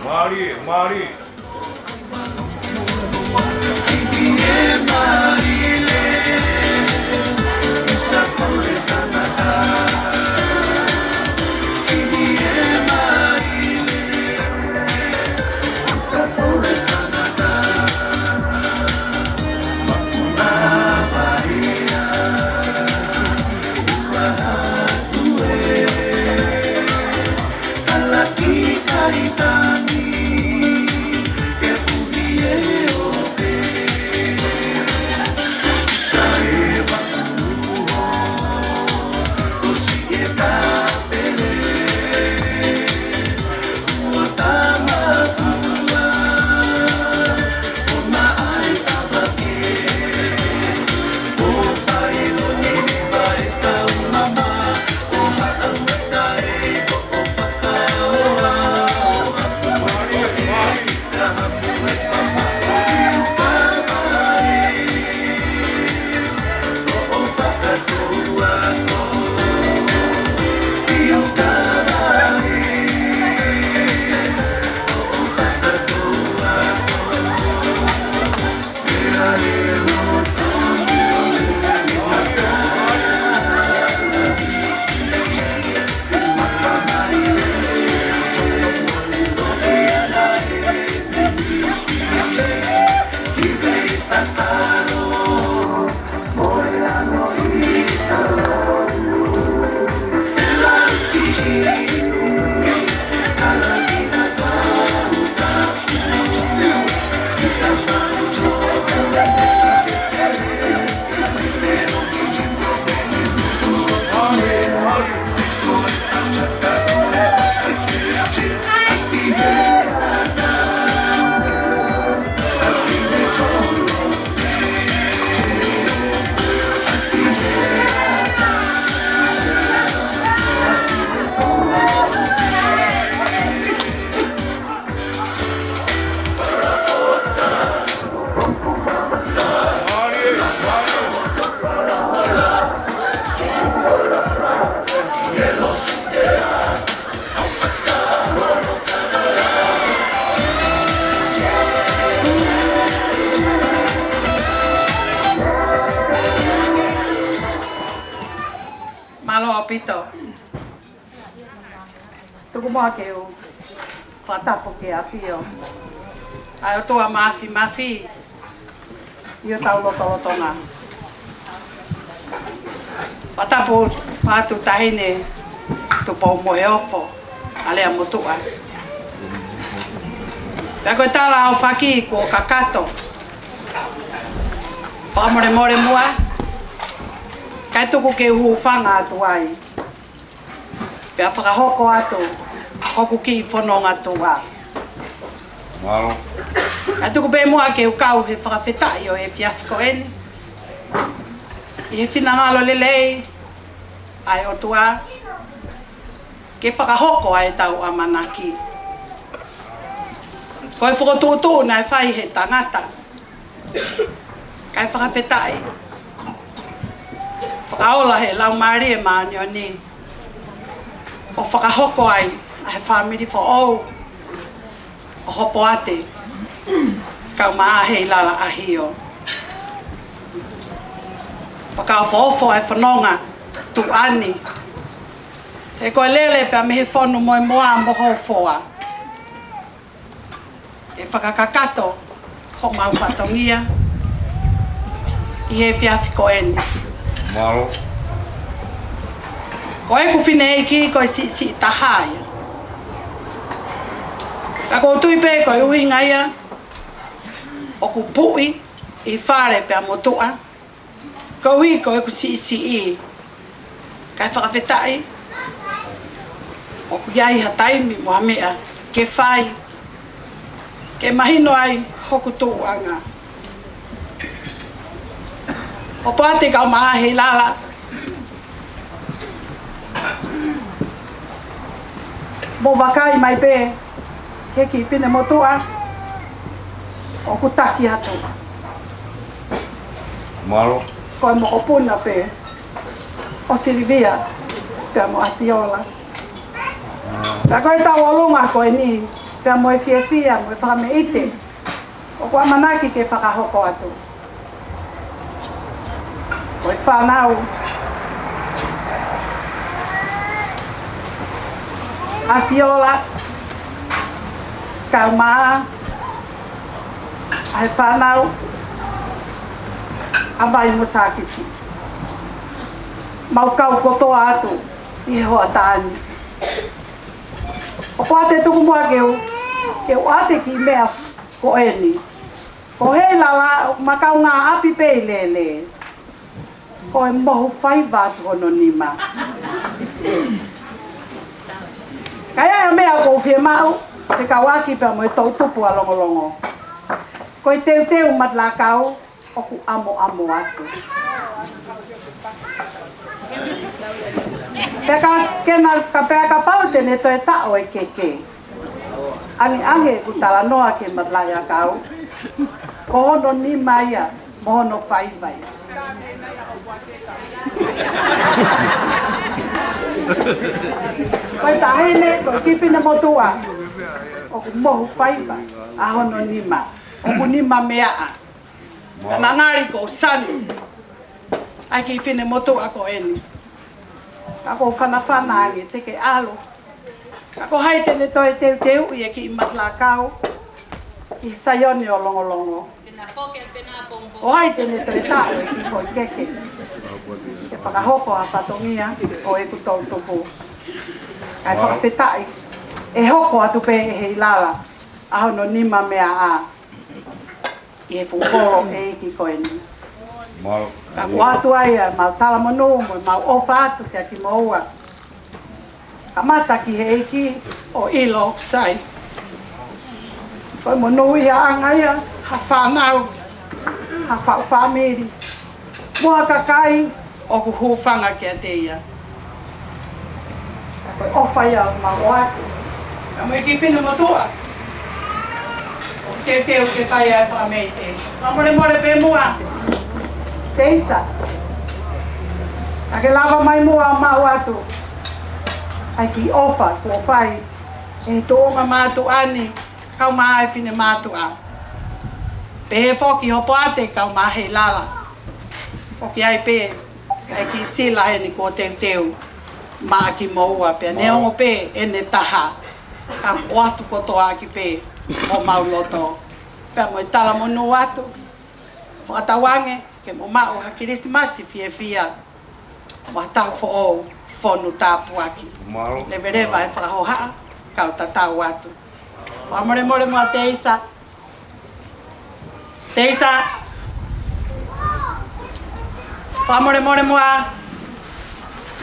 Mālie, mālie. Mālō ʻaupito. Tuku muʻa ke u fakatapu ki he ʻafio ʻa e ʻOtua Māfimafi ʻi hotau lotolotonga. Fakatapu atu Taʻahine Tupoumoheofo ʻAleamotuʻa. Pea ko e tala ʻaofaki kuo kakato. Fakamolemole muʻa, kae tuku ke u hūfanga atu ai. Pea fakahoko atu hoku kiʻi fononga tuʻa. Mālō. Kae tuku pē muʻa ke u kau he fakafetaʻi ʻo e efiafi ko eni ʻi he finangalo lelei ʻa e ʻOtua ke fakahoko ʻa ʻetau ʻamanaki. Ko e fokotuʻutuʻu naʻe fai he tangata, kae fakafetaʻi, fakaola he Laumālie Māʻoniʻoni ʻo fakahoko ai ʻa e fāmili foʻou ʻo Hopoate kae ʻumaʻā Heilala ʻAhio. Fakaofoofo ʻa e fononga tuʻa ni, he ko e lele pē mei he fonu mo e moa mo ho foa, ʻe fakakakato homau fatongia ʻi he efiafi ko eni. Mālō. Ko ʻeku fineʻeiki ko e siʻisiʻi taha ia. Ka ʻoku ou tui pē ko e ʻuhinga ia ʻoku puʻi ʻi fale pea mo tuʻa, koeʻuhi ko ʻeku siʻisiʻi. Kae fakafetaʻi, ʻoku ʻi ai ha taimi mo ha meʻa ke fai, ke mahino ai hoku tuʻuʻanga. Hopoate kae ʻumaʻā Heilala, mou vakai mai pē ki he kiʻi finemotuʻa ʻoku taki atu. Mālō. Ko e mokopuna pē ʻo Silivia pea mo ʻAtiola. Ka ko e tauʻolunga ko eni, Pea mo e fiefia, mo e fakameʻite ʻoku ʻamanaki ke fakahoko atu. Ko e fānau ʻa Fiola, kae ʻumaʻā ʻa e fānau ʻa Vai mo Sākisi. Mau kau kotoa atu ʻi he hoʻatā ni. ʻOku ou ʻoatu e tuku muʻa ke u, ke u ʻoatu e kiʻi meʻa ko eni. Ko Heilala, ʻoku ma kaungāʻapi pē ʻi lele. Ko e mohu faiva atu hono nima. Ka ʻi ai ha meʻa ʻoku ou fiemaʻu, fekauʻaki pea mo e toʻutupu ʻa Longolongo. Ko e teuteu Matalakau, ʻoku ʻamoʻamo atu. Pea ka ke na, ka pea kapau te ne toe taʻo e keke. Angeange ʻeku talanoa ki he Matalakau. Ko hono nima ia, mo hono faiva ia. Ko e taʻahine, ko e kiʻi finemotuʻa. ʻOku mohu faiva ʻa hono nima. ʻOku nima meaʻa. Ka ngali ko sani. ʻA e kiʻi finemotuʻa ko eni. Ka ʻoku ou fanafana ange te ke ʻalu. Ka ko hai te ne toe teuteuʻi e kiʻi Matalakau ʻi he Saione ʻo Longolongo. Ko hai te ne toe taʻo e kiʻi foʻi keke. Ke fakahoko ha fatongia ʻo ʻeku toʻutupu. Kae fakafetaʻi. ʻE hoko atu pē ʻe Heilala ʻa hono nima meaʻa ʻi he fuʻu holo ʻeiki ko eni. Ka ʻoatu ai ʻa ʻemau talamonū mo ʻemau ʻofa atu kia kimoua. Kamata ki he ʻEiki ʻo ʻilo ʻoku sai. Ko e monūʻiaʻanga ia ha fānau, ha faʻu fāmili, mo ha kakai ʻoku hūfanga kiate ia. Ko e ʻofa ia ʻoku mau ʻoatu. Ka mo e kiʻi finemotuʻa, ʻoku teuteu ke fai ai e fakameʻite. Fakamolemole pē muʻa. Teisa. Ka ke lava mai muʻa ʻo maʻu atu ʻa e kiʻi ʻofa kuo fai ʻe he tuʻunga mātuʻa ni, kae ʻumaʻā e finemātuʻa. Pehē foki Hopoate kae ʻumaʻā Heilala. ʻOku ʻi ai pē ʻa e kiʻi sila heni kuo teuteu maʻa kimoua pea neongo pē ʻene taha. Ka ʻoatu kotoa ʻaki pē homau loto. Pea mo e talamonū atu. Fakatauange ke mo maʻu ha Kilisimasi fiefia. Mo ha taʻu foʻou fonu tāpuaki. Leveleva e fakahohaʻa, kau tatau atu. Fakamolemole muʻa Teisa. Teisa. Fakamolemole muʻa.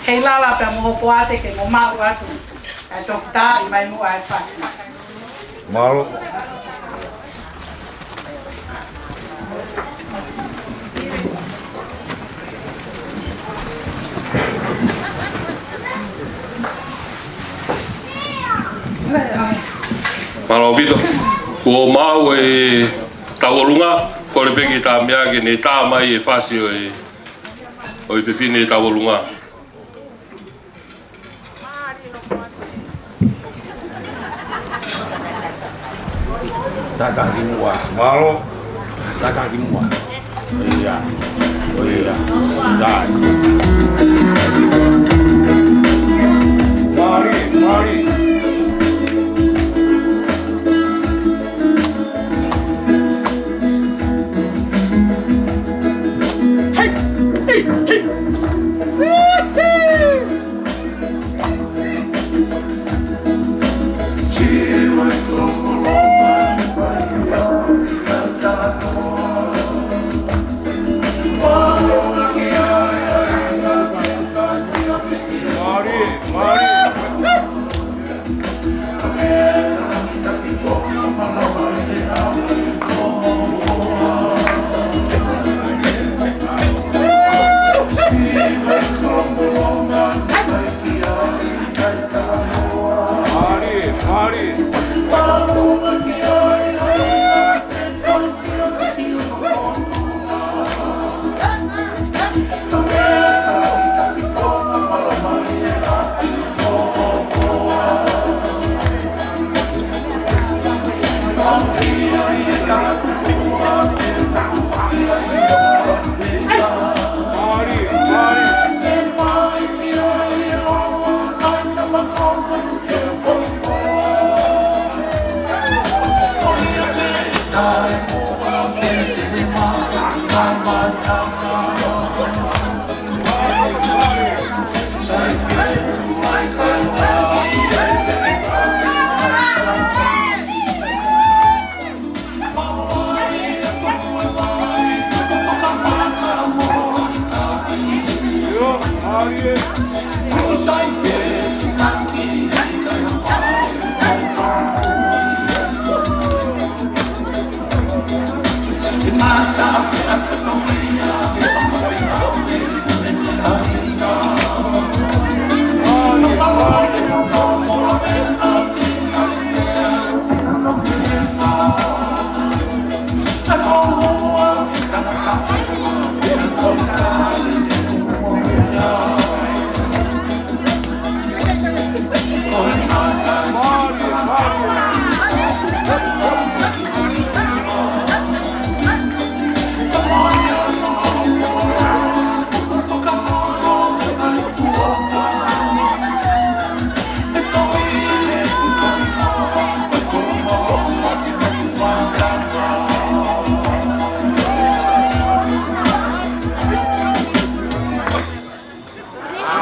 Heilala pea mo Hopoate ke mo maʻu atu. Kae toki taaʻi mai muʻa e fasi. Mālō. Mālō ʻaupito. Kuo maʻu e tauʻolunga, kole pē ki he tamai ke ne tā mai e fasi ʻo e, ʻo e fefine tauʻolunga. Taka ki muʻa. Mālō. Taka ki muʻa. ʻIo. ʻIo. Dai. Mālō, mālō. Hei! Hei! Hei!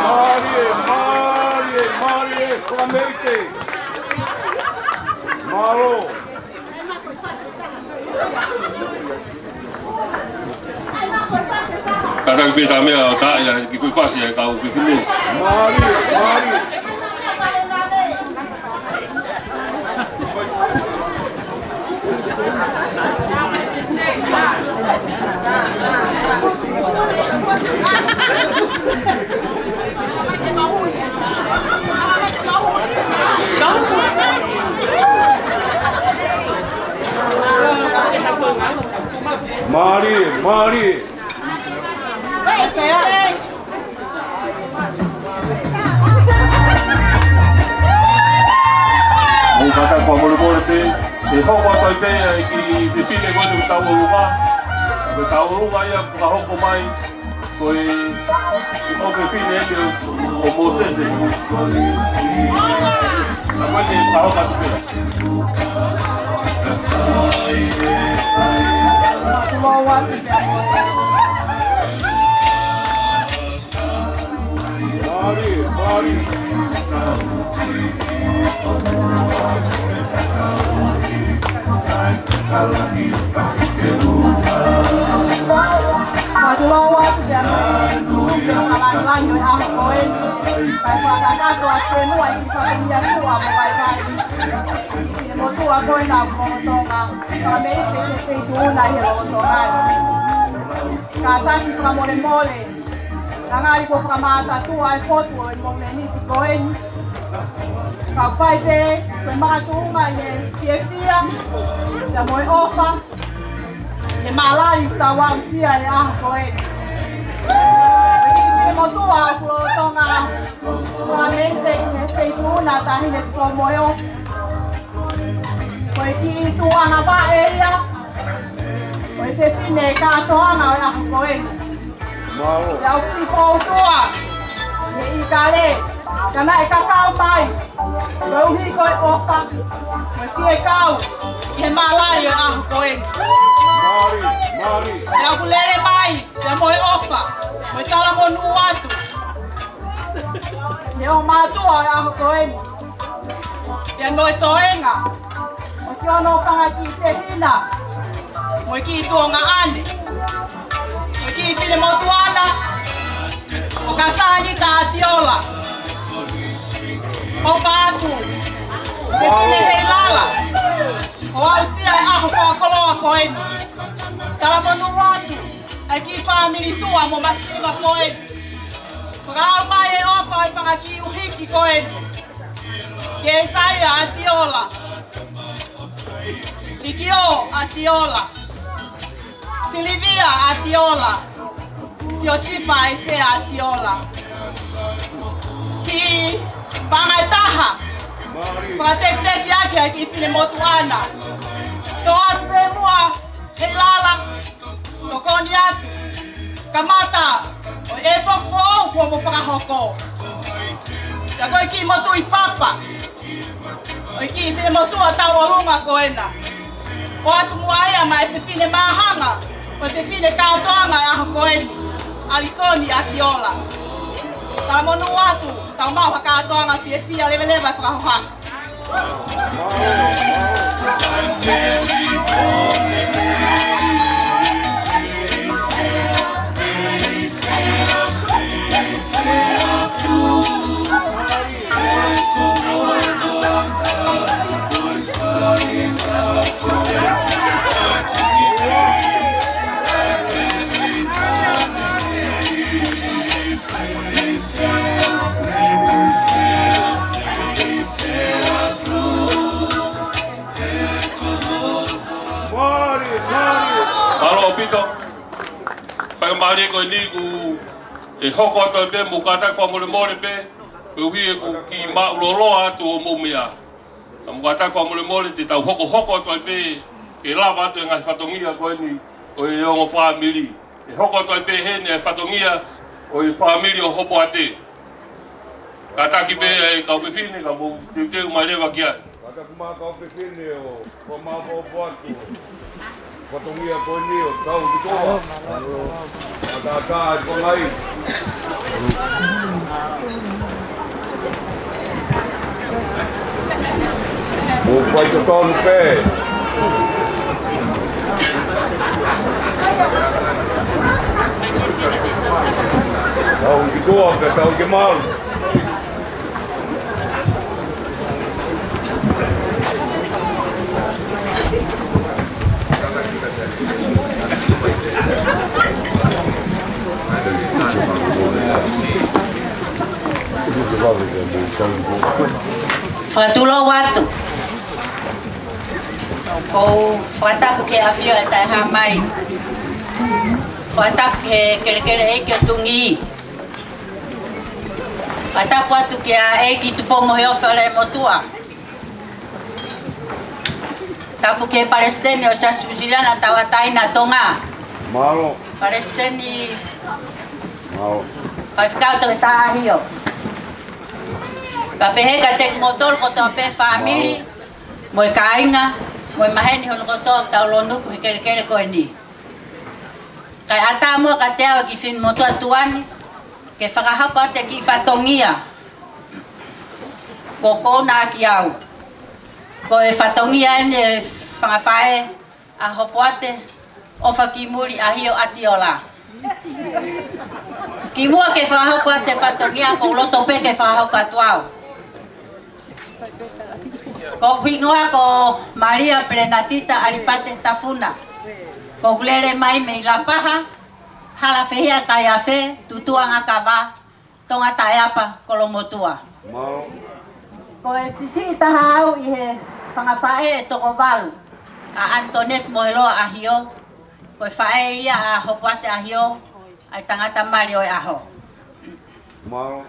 Mālie, mālie, mālie, Fakameite. Mālō. Kātaki pē ha meʻa ʻo taʻe ia ki he kuifasi ʻa e kau fefine. Mālie, mālie. Mālie, mālie. ʻOku ou kātaki fakamolemole pē, ʻe hoko atu ai pē ia ki he fefine ko eni ʻoku tauʻolunga. Ko e tauʻolunga ia ʻoku hoko mai, ko e, ko e fefine eni ʻo Mōsese. Ka ko eni ʻe hoko atu pē. Mālie, mālie. Mālō atu pē ʻa e fakalāngilangi ʻo e ʻaho ko eni. Kae fakakakato atu e nuaʻi ki he fatongia tuʻa mo vaivai. Ki he motuʻa ko ena ʻo Tonga. Fakameite ki he feituʻu na ʻi he lolotonga ni. Kātaki fakamolemole. Naʻa ngali kuo fakamātatuʻa e potu ʻo e momeniti ko eni. Ka ʻoku fai pē, ko e makatuʻunga ʻi he fiefia, pea mo e ʻofa, he maʻalali ʻoku tau aʻusia he ʻaho ko eni. Ko e kiʻi motuʻa ʻoku lolotonga fakameite ki he feituʻu na, Taʻahine Tupoumoleo. Ko e kiʻi tuʻunga vaʻe ia, ko e fefine kātoanga ʻo e ʻaho ko eni. Mālō. Pea ʻoku siʻi fōtua he ʻīkale, ka naʻe kakau mai, koeʻuhi ko e ʻofa mo e fie kau ʻi he maʻalali ʻo e ʻaho ko eni. Mālie, mālie. Pea ʻoku lele mai, pea mo e ʻofa mo e talamonū atu mei hoʻo mātuʻa ʻo e ʻaho ko eni. Pea mo e toenga ʻo siʻono fanga kiʻi tehina, mo e kiʻi tuongaʻane, mo e kiʻi finemotuʻa na, ʻo Kasani Taʻatiola. ʻOfa atu, fefine Heilala, ʻo aʻusia e ʻaho fakakoloa ko eni. Talamonū atu ʻa e kiʻi fāmili tuʻa mo masiva ko eni. Fakaaʻu mai e ʻofa ʻa e fanga kiʻi ʻuhiki ko eni. Kēsaia ʻAtiola, Likiō ʻAtiola, Silivia ʻAtiola, Siosifa ʻAisea ʻAtiola. Kiʻi paʻanga ʻe taha, fakatekitekiʻi ʻaki ʻa e kiʻi finemotuʻa na. Toʻo atu pē muʻa, Heilala, tokoni atu. Kamata ʻo e ʻepoki foʻou kuo mo fakahoko. Pea ko e kiʻi motuʻi papa ʻo e kiʻi finemotuʻa tauʻolunga ko ena. ʻOatu muʻa ia maʻa e fefine māhanga, ko e fefine kātoanga ʻo e ʻaho ko eni, ʻAlisoni ʻAkiola. Talamonū atu, tau maʻu ha kātoanga fiefia leveleva e fakahoha. Mālō ʻaupito. Faingamālie ko eni kuo hoko atu ai pē, mou kātaki fakamolemole pē, koeʻuhi ko e kiʻi māʻulōloa atu hoʻomou meʻa. Ka mou kātaki fakamolemole te tau hokohoko atu ai pē, ke lava atu e ngaahi fatongia ko eni ʻo e ongo fāmili. ʻE hoko atu ai pē heni e fatongia ʻo e fāmili ʻo Hopoate. Kātaki pē ʻa e kau fefine, ka mou teuteu mai leva ki ai. Kātaki mai kau fefine ʻo, ʻo maʻu ʻo Hopoate. Fatongia ko eni ʻo tau ki toa. Kātaki ʻa e konga ai. Mou faitotonu pē. Tau ki toa, pea tau ke malu. Fakatulou atu. ʻOku ou fakatapu ki he ʻAfio ʻa e Taʻehāmai. Fakatapu ki he kelekele ʻeiki ʻo Tungī. Fakatapu atu kia ʻEiki Tupou Moheofo ʻAleamotuʻa. Tapu ki he Palesiteni ʻo e Siasi Uēsiliana Tauʻatāina ʻa Tonga. Mālō. Palesiteni. Mālō. Faifekau Toketā ʻAhio. Pea pehē kiate kimoutolu kotoa pē fāmili, mālō, mo e kāinga, mo e maheni hono kotoa ʻoku tau lōnuku he kelekele ko eni. Kae ʻatā muʻa kiate au e kiʻi finemotuʻa tuʻa ni, ke fakahoko atu e kiʻi fatongia kuo kounaʻaki au. Ko e fatongia eni e fanga faʻē ʻa Hopoate ʻOfakimuli ʻAhio ʻAtiola. Kimuʻa ke fakahoko atu e fatongia, ʻoku ou loto pē ke fakahoko atu au. Ko hoku hingoa ko Malia Pelenatita ʻAlipate Tafuna. ʻOku ou lele mai mei Lapaha, hala fehia Kaiafe, Tutuʻa Ngakava, Tonga Taʻeapa, Kolomotuʻa. Mālō. Ko e siʻisiʻi taha au ʻi he fanga faʻē ʻe toko valu, ʻa ʻAnitoneti Moheloa ʻAhio. Ko e faʻē ia ʻa Hopoate ʻAhio, ʻa e tangata mali ʻo e ʻaho. Mālō.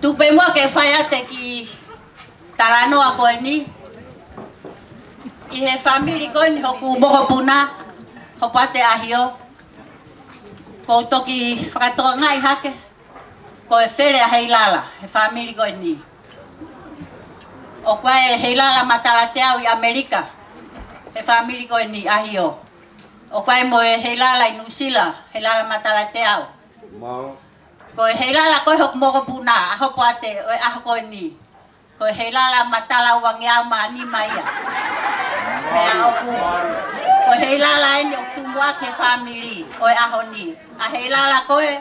Tuku pē muʻa ke fai atu e kiʻi talanoa ko eni. ʻI he fāmili ko eni hoku mokopuna, Hopoate ʻAhio, ʻoku ou toki fakatokangaʻi hake ko e fele ʻa Heilala he fāmili ko eni. ʻOku ʻi ai e Heilala Matalateau ʻi ʻAmelika he fāmili ko eni ʻAhio. ʻOku ʻi ai mo e Heilala ʻi Nuʻusila, Heilala Matalateau. Mālō. Ko e Heilala ko ē hoku mokopuna, ʻa Hopoate ʻo e ʻaho ko eni, ko e Heilala Matala Uangeau mā nima ia. Pea ʻoku, ko e Heilala eni ʻoku tumuʻaki he fāmili ʻo e ʻaho ni. ʻA Heilala ko ē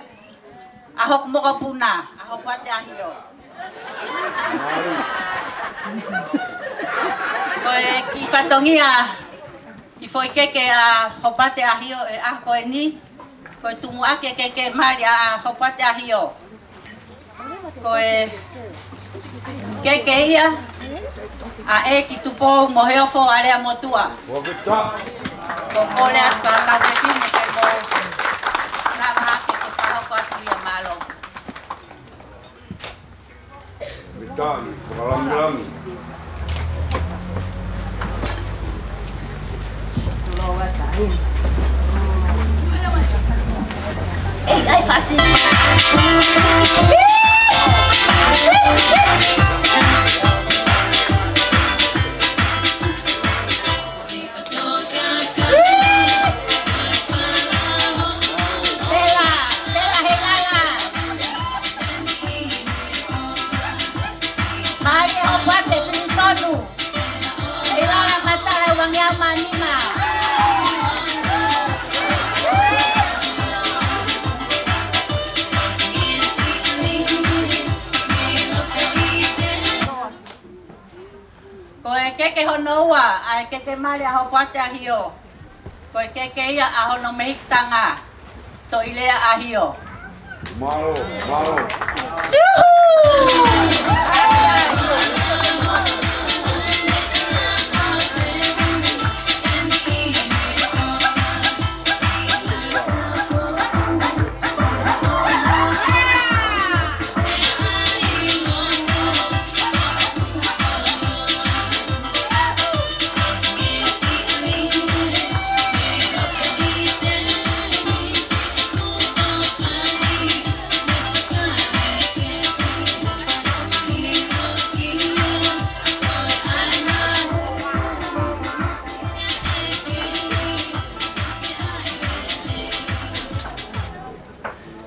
ʻa hoku mokopuna, ʻa Hopoate ʻAhio. Ko e kiʻi fatongia, kiʻi foʻi keke ʻa Hopoate ʻAhio he ʻaho ko eni. Ko e tumuʻaki e keke mali ʻa Hopoate ʻAhio, ko e keke ia ʻa ʻEiki Tupou Moheofo ʻAleamotuʻa. ʻOku ou kole atu ki he kau fefine ke mou lava hake ke fakahoko atu ia, mālō. Mitani, fakalamilamia. Ei, ai, fasi. Pela, pela he lala. Mai e hopo ate, pili tonu. He lala mata e uangeau mā nima. Ko e keke hono ua, ʻa e keke mali ʻa Hopoate ʻAhio. Ko e keke ia ʻa hono mehikitanga, Toʻilea ʻAhio. Mālō, mālō. Siuhu!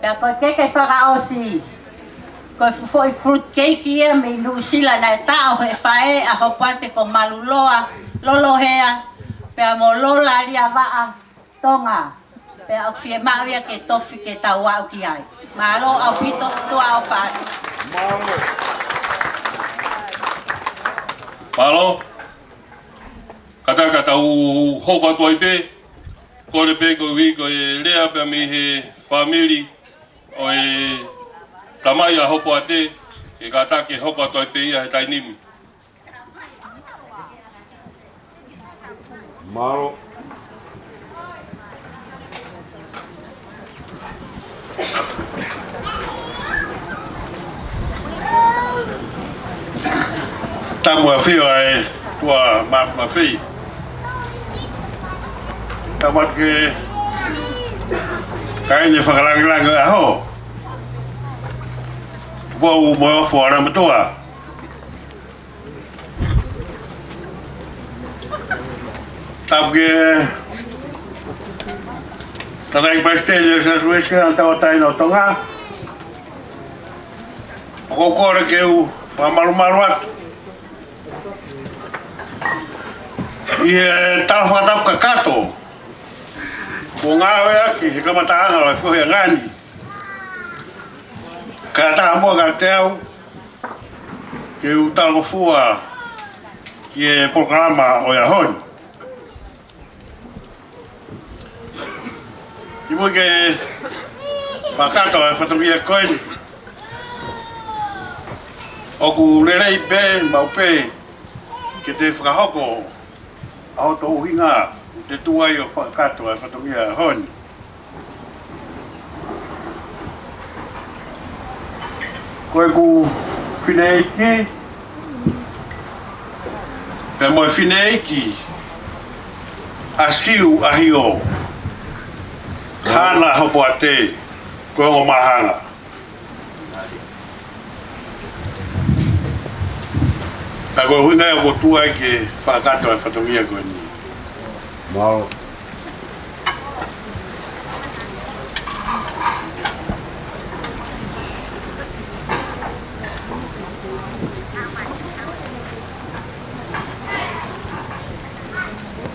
Pea ko e keke fakaʻosi, ko e foʻi fruit cake ia mei Nuʻusila naʻe taʻo he faʻē ʻa Hopoate ko Maluloa Lolohea, pea mo Lola Liavaʻa Tonga. Pea ʻoku fiemaʻu ia ke tofi ke tau aʻu ki ai. Mālō ʻaupito, tuʻa ʻofa atu. Mālō. Kātaki ka tau hoko atu ai pē, kole pē koeʻuhi ko e lea pea mei he fāmili ʻo e tamai ʻa Hopoate, ke kātaki ke hoko atu ai pē ia he taimi ni. Mālō. Tapu ʻa e ʻafio ʻa e Tuʻa Mafimafi. Tapu atu ki he kāinga fakalāngilangi ʻo e ʻaho. Pou mo e ʻofa ʻa Haʻa Maʻa. Tapu ki he Tangataʻeiki Palesiteni ʻo e Siasi Uēsiliana Tauʻatāina ʻo Tonga. ʻOku ou kole ke u fakamalumalu atu ʻi he tala fakatapu kakato kuo ngāueʻaki he kamataʻanga ʻo e feohiʻanga ni. Kae ʻatā muʻa kiate au ke u talangofua ki he polokalama ʻo e ʻaho ni. Kimuʻa ke fakakakato e fatongia ko eni, ʻoku lelei pē, maʻu pē ke te fakahoko ʻa hoto ʻuhinga ʻoku te tuʻu ai ʻo fakakakato e fatongia ʻo e ʻaho ni. Ko ʻeku fineʻeiki, pea mo e fineʻeiki ʻa Siu ʻAhio, Hana Hopoate, ko e ongo māhanga. Ka ko e ʻuhinga ia ʻoku ou tuʻu ai ke fakakakato e fatongia ko eni. Mālō.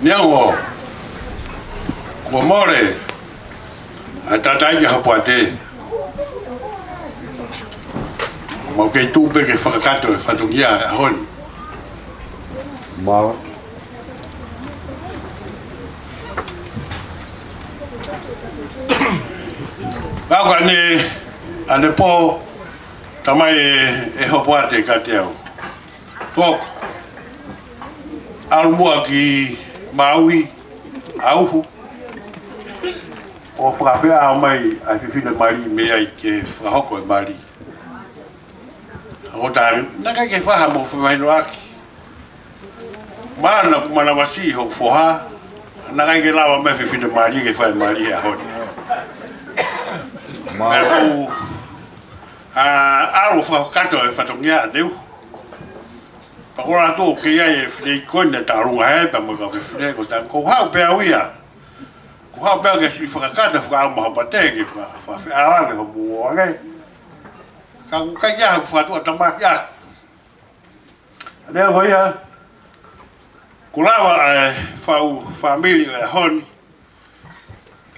Neongo kuo mole ʻa e tangataʻeiki ʻa Hopoate, mau kei tuʻu pē ke fakakakato e fatongia ʻo e ʻaho ni. Mālō. Kau ka ne, ʻanepō, tamai ʻe, ʻe Hopoate kiate au. Poko, ʻalu muʻa ki Maui, ʻa Uhu, ʻo fakafeʻao mai ʻa e fefine mali mei ai ke fakahoko e mali. ʻOku ou tali, naʻe ʻikai ke faha mo femahinoʻaki. Mana ku manavasiʻi hoku foha, Naʻe ʻikai ke lava mai e fefine mālie ke fai mālie he ʻaho ni. Meʻa kou, ʻa, ʻalu fakakakato e fatongia ʻaneu. Pea ko e ʻalu atu ʻo kei ʻai e fineʻeiki ko eni ʻo tālunga hē pea mo e kau fefine ko ē, kou haʻu pē au ia. Kou haʻu pē au ke siʻi fakakakato, fakaʻamu maʻa Hopate ke faka-, fakafeʻao ange hoʻomo ʻoange. Ka ʻoku ʻikai ke ʻi ai haku fakatuʻatamaki ʻaʻaku. Neongo ia, kuo lava e faʻu fāmili ʻo e ʻaho ni.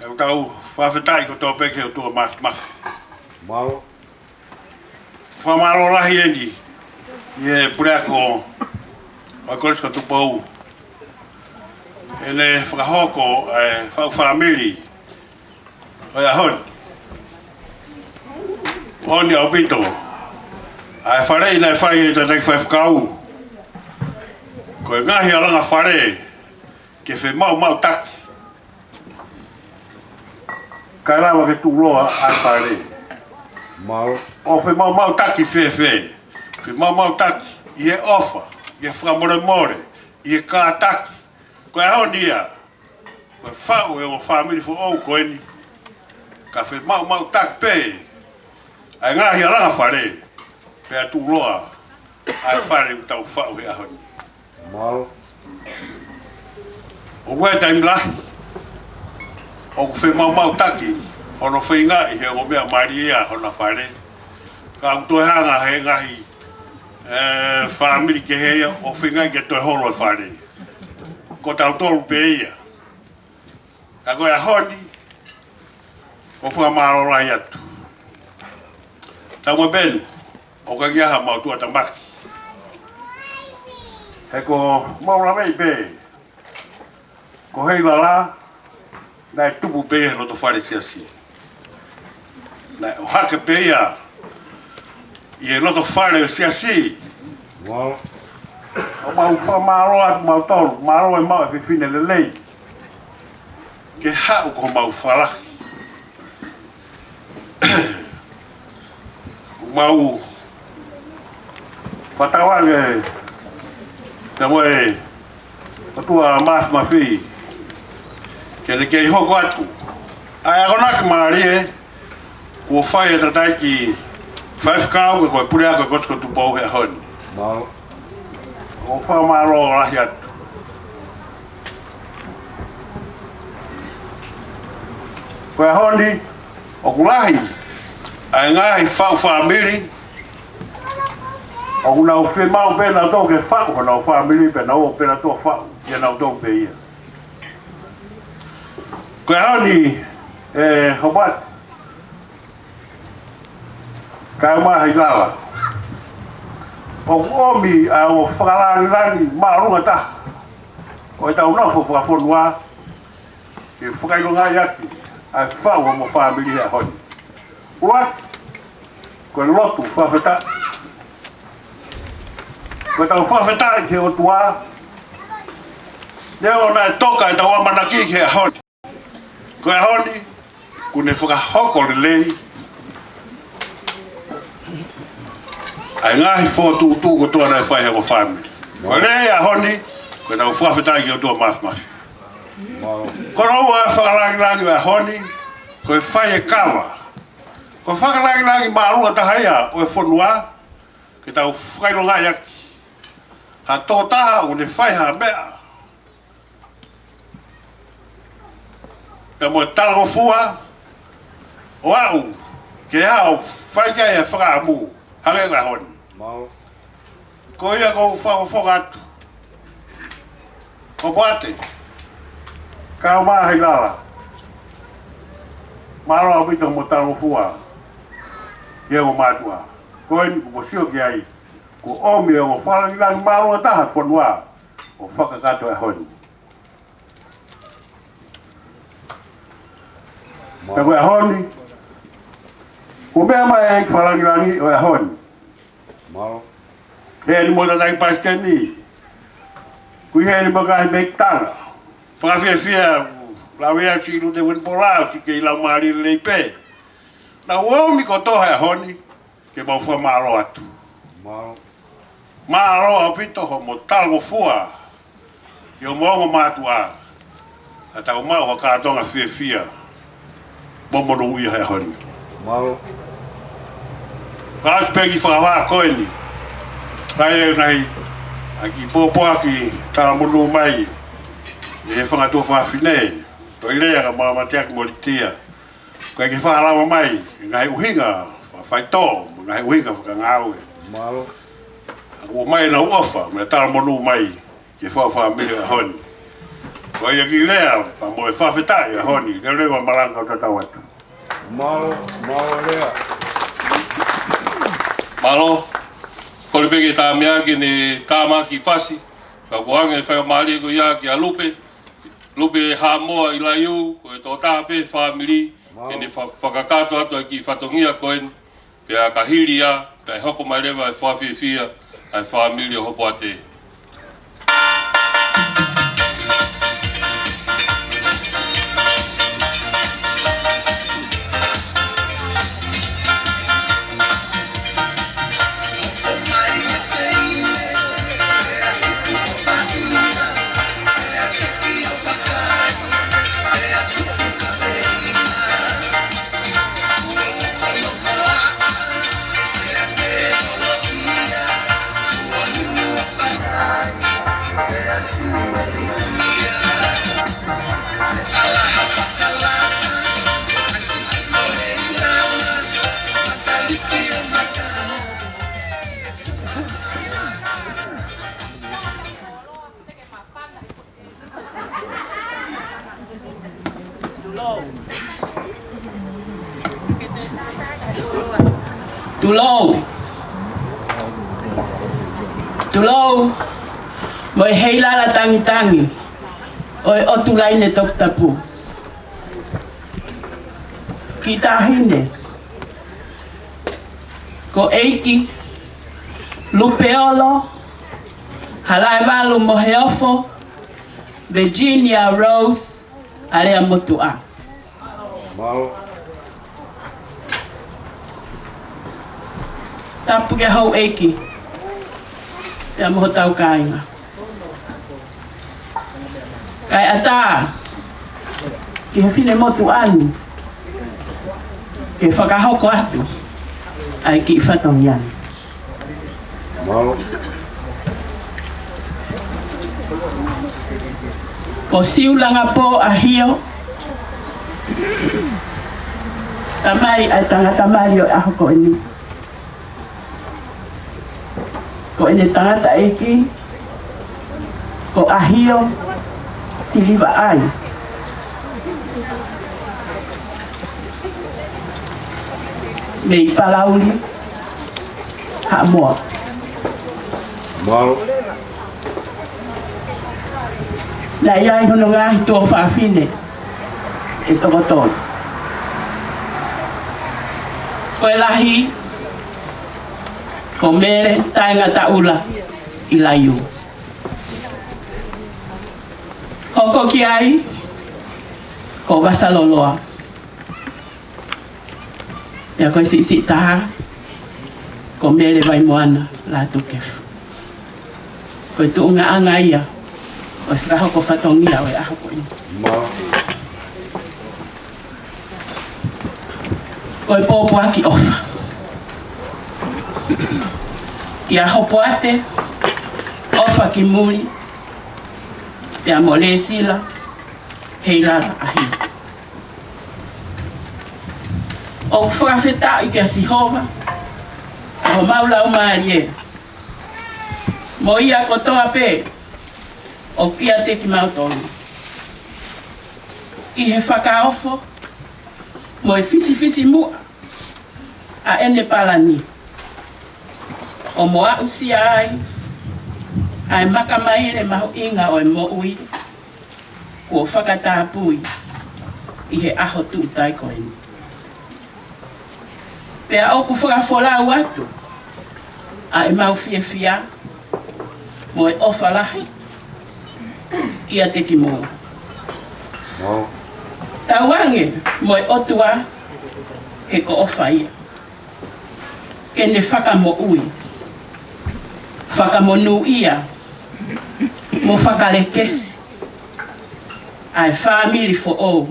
ʻOku tau fakafetaʻi kotoa pē ki he ʻOtua Māfimafi. Mālō. Fakamālō lahi eni ʻi he puleako ʻo e Kolisi ko Tupou, ʻene fakahoko e faʻu fāmili ʻo e ʻaho ni. Moʻoni ʻaupito ʻa e faleʻi naʻe fai ʻe he tataki faifekau. Ko e ngaahi alanga fale ke femaʻumaʻutaki kae lava ke tuʻuloa ʻa e fale. Mālō. ʻO femaʻumaʻutaki fēfē? Femaʻumaʻutaki ʻi he ʻofa, ʻi he fakamolemole, ʻi he kātaki. Ko e ʻaho ni ia, ko e faʻu e ongo fāmili foʻou ko eni, ka femaʻumaʻutaki pē ʻa e ngaahi alanga fale, pea tuʻuloa ʻa e fale ʻoku tau faʻu he ʻaho ni. Mālō. ʻOku ʻi ai e taimi lahi ʻoku femaʻumaʻutaki hono feingaʻi ʻe he ongo meʻa mālie ia hona fale. Ka ʻoku toe hanga ʻe he ngaahi, ē, fāmili kehe ia ʻo feingaʻi ke toe holo e fale. Ko tautolu pē ia. Ka ko e ʻaho ni, ʻoku fakamālō lahi atu. Tau mo Ben, ʻoku ʻikai ke ʻi ai haʻamau tuʻatamaki. He ko homau lave pē, ko Heilala, naʻe tupu pē ia he loto fale siasi. Naʻe ʻohake pē ia ʻi he loto fale siasi. Wow. ʻOku mau fakamālō atu mautolu, mālō e maʻu e fefine lelei ke haʻu ko homau falaki. ʻOku mau fakatauange, te mo e ʻOtua Māfimafi, ke ne kei hoko atu ʻa e akonaki mālie kuo fai ʻe he tataki faifekau ko e puleako ʻo e Kolisi ko Tupou he ʻaho ni. Mālō. ʻOku fakamālō lahi atu. Ko e ʻaho ni, ʻoku lahi ʻa e ngaahi faʻu fāmili ʻoku nau fiemaʻu pē nautolu ke faʻu honau fāmili, pea nau ō pē nautolu ʻo faʻu ia nautolu pē ia. Ko e ʻaho ni, ē, Hopate, kae ʻumaʻā Heilala, ʻoku ʻomi ʻa e ongo fakalāngilangi māʻolunga taha ʻo ʻetau nofo fakafonua ke fakaʻilongaʻi ʻaki ʻa e faʻu ʻo homau fāmili he ʻaho ni. ʻUluaki, ko e lotu fakafetaʻi. Ko ʻetau fakafetaʻi ki he ʻOtua, neongo naʻe toka ʻetau ʻamanaki ki he ʻaho ni. Ko e ʻaho ni, kuo ne fakahoko lelei ʻa e ngaahi fokotuʻutuʻu kotoa naʻe fai ʻe he ongo fāmili. Ko e lea ʻo e ʻaho ni, ko ʻetau fakafetaʻi ki he ʻOtua Māfimafi. Ko hono ua e fakalāngilangi ʻo e ʻaho ni, ko e fai e kava. Ko e fakalāngilangi māʻolunga taha ia ʻo e fonua, ke tau fakaʻilongaʻi ʻaki ha tokotaha ʻoku ne fai ha meʻa pea mo e talangofua ʻo aʻu ki he ʻaho ʻoku fai ki ai e fakaʻamu, hangē ko e ʻaho ni. Mālō. Ko ia ʻoku ou fakafofonga atu, Hopate, kae ʻumaʻā Heilala, mālō ʻaupito hoʻomo talangofua ki he ongo mātuʻa. Ko eni kuo mou sio ki ai, kuo ʻomi e ongo fakalāngilangi māʻolunga taha ʻo e fonua ʻo fakakakato e ʻaho ni. Ka ko e ʻaho ni, kuo meʻa mai e fakalāngilangi ʻo e ʻaho ni. Mālō. Heni mo e tataki palesiteni, ʻoku ʻi heni mo e ngaahi mekitanga. Fakafiefia, lau ia si Lute Winipola, ʻoku kei lau mālie lelei pē. Naʻa nau ʻomi kotoa he ʻaho ni, ke mau fakamālō atu. Mālō. Mālō ʻaupito hoʻomo talangofua ki hoʻomo ongo mātuʻa. Ka tau maʻu ha kātoanga fiefia mo monūʻia he ʻaho ni. Mālō. Ka ʻosi pē ki he fakahā ko eni. Ka ʻi ai e ngaahi, ʻa e kiʻi pōpoaki talamonū mai ʻe he fanga tuofāfine. Toe lea ka ma mateaki mo litia. Ko e ke fakalava mai e ngaahi ʻuhinga fakafaitoʻo, mo e ngaahi ʻuhinga fakangāue. Mālō. ʻA kuo ʻomai ʻenau ʻofa, mo e talamonū mai ki he fau fāmili ʻaho ni. Ko ia kiʻi lea, pea mo e fakafetaʻi ʻaho ni, leveleva malanga ʻo tatau atu. Mālō, mālō Lea. Mālō, kole pē ke tāmeaki ʻene tāmaki fasi, ka kuo ʻoange faingamālie ko ia kia Lupe, Lupe Haʻamoa ʻi Laiu, ko e tokotaha pē fāmili, ke ne fa-, fakakakato atu ʻa e kiʻi fatongia ko eni, pea ka hili ia, kae hoko mai leva e fakafiefia ʻa e fāmili ʻo Hopoate. Tulou. Tulou. Mo e heilala tangitangi ʻo e ʻOtu Laine Toputapu. Kiʻi taʻahine ko ʻEiki Lupeolo Halaevalu Moheofo Virginia Rose Aleamotuʻa. Mālō. Tapu ki he houʻeiki pea mo hotau kāinga. Kae ʻatā ki he finemotuʻa ni ke fakahoko atu ʻa e kiʻi fatongia ni. Mālō. Ko Siulangapō ʻAhio, tamai ʻa e tangata mali ʻo e ʻaho ko eni. Ko ʻene tangataʻeiki ko ʻAhio Silivaʻai mei Palauli, Haʻamoa. Mālō. Naʻe ʻi ai hono ngaahi tuofāfine ʻe toko tolu. Ko e lahi ko Mele Taingataʻula ʻi Laiu. Hoko ki ai ko Vasaloloa. Pea ko e siʻisiʻi taha ko Mele Vaimoana Lātūkefu. Ko e tuʻungaʻanga ia ʻo e fakahoko fatongia ʻo e ʻaho ko eni. Mālō. Ko e pōpoaki ʻofa kia Hopoate ʻOfa ki Muli, pea mo Lēsila Heilala ʻAhio. ʻOku fakafetaʻi kia Sihova ʻa homau laumālie, mo ia kotoa pē ʻoku ʻiate kimautolu, ʻi he fakaofo mo e fisifisimuʻa ʻa ʻene palani, ʻo mo aʻusia ai ʻa e makamaile mahuʻinga ʻo e moʻui kuo fakatapui ʻi he ʻaho tuʻutai ko eni. Pea ʻoku fakafolau atu ʻa ʻemau fiefia mo e ʻofa lahi kiate kimoua. Tauange mo e ʻOtua, he ko e ʻofa ia, ke ne fakamoʻui, fakamonūʻia, mo fakalekesi ʻa e fāmili foʻou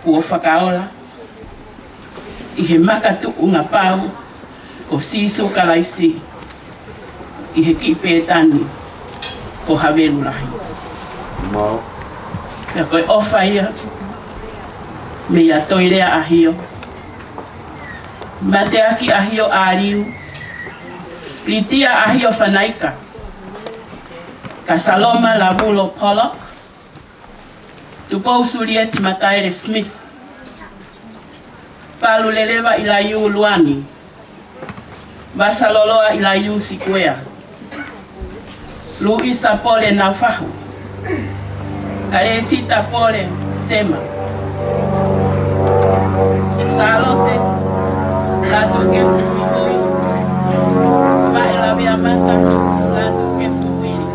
kuo fakaola ʻi he makatuʻunga pau ko Sīsū Kalaisi ʻi he kiʻi pētani ko Havelu Lahi. Pea ko e ʻofa ia meia Toilea ʻAhio, Mateaki ʻAhio ʻAliu, Litia ʻAhio Fanaika, Kasaloma Lavulo Pollock, Tupou Sulieti Mataele Smith, Paluleleva ʻIlaiū Luani, Vasaloloa ʻIlaiū Sikuea, Luisa Pole Naufahu, Kalesita Pole Sema, Sālote Lātūkefu Huihui, Vaʻe Laveamata Lātūkefu Huili,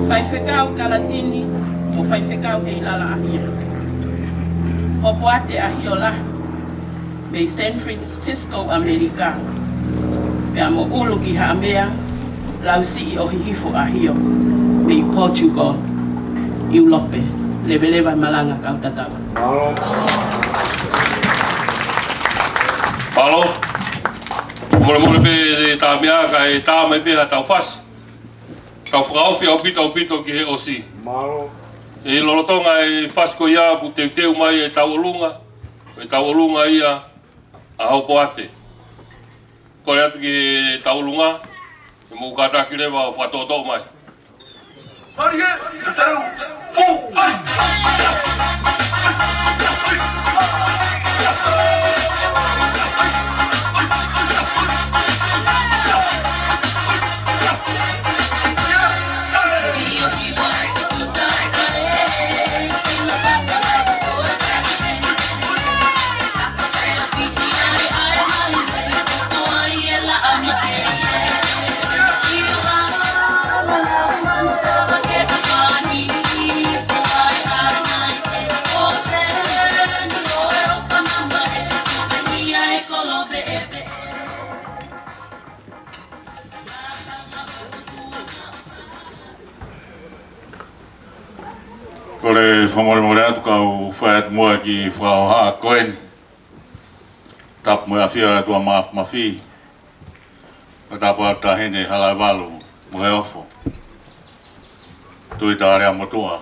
Faifekau Kalatini mo Faifekau Heilala ʻAhio, Hopoate ʻAhio Lahi mei San Francisco, ʻAmelika, pea mo ʻUlukihaʻamea Lausiʻi ʻo Hihifo ʻAhio mei Portugal, ʻIulope. Leveleva e malanga kau tatau. Mālō. Molemole pē e tā meʻa kae tā mai pē ha tau fasi. Tau fakaofi ʻaupito ʻaupito ki he ʻosi. Mālō. ʻI he lolotonga e fasi ko ia ʻoku teuteu mai e tauʻolunga, e tauʻolunga ia ʻa Hopoate. Kole atu ki he tauʻolunga, ke mou kātaki leva ʻo fakatoʻotoʻo mai. Kole fakamolemole atu kau fai atu muʻa e kiʻi fakahohaʻa ko eni. Tapu mo e ʻafio ʻa e ʻOtua Māfimafi. Ko e tapu atu Taʻahine Halaevalu mo e ofo. Tuʻi Tāleamotuʻa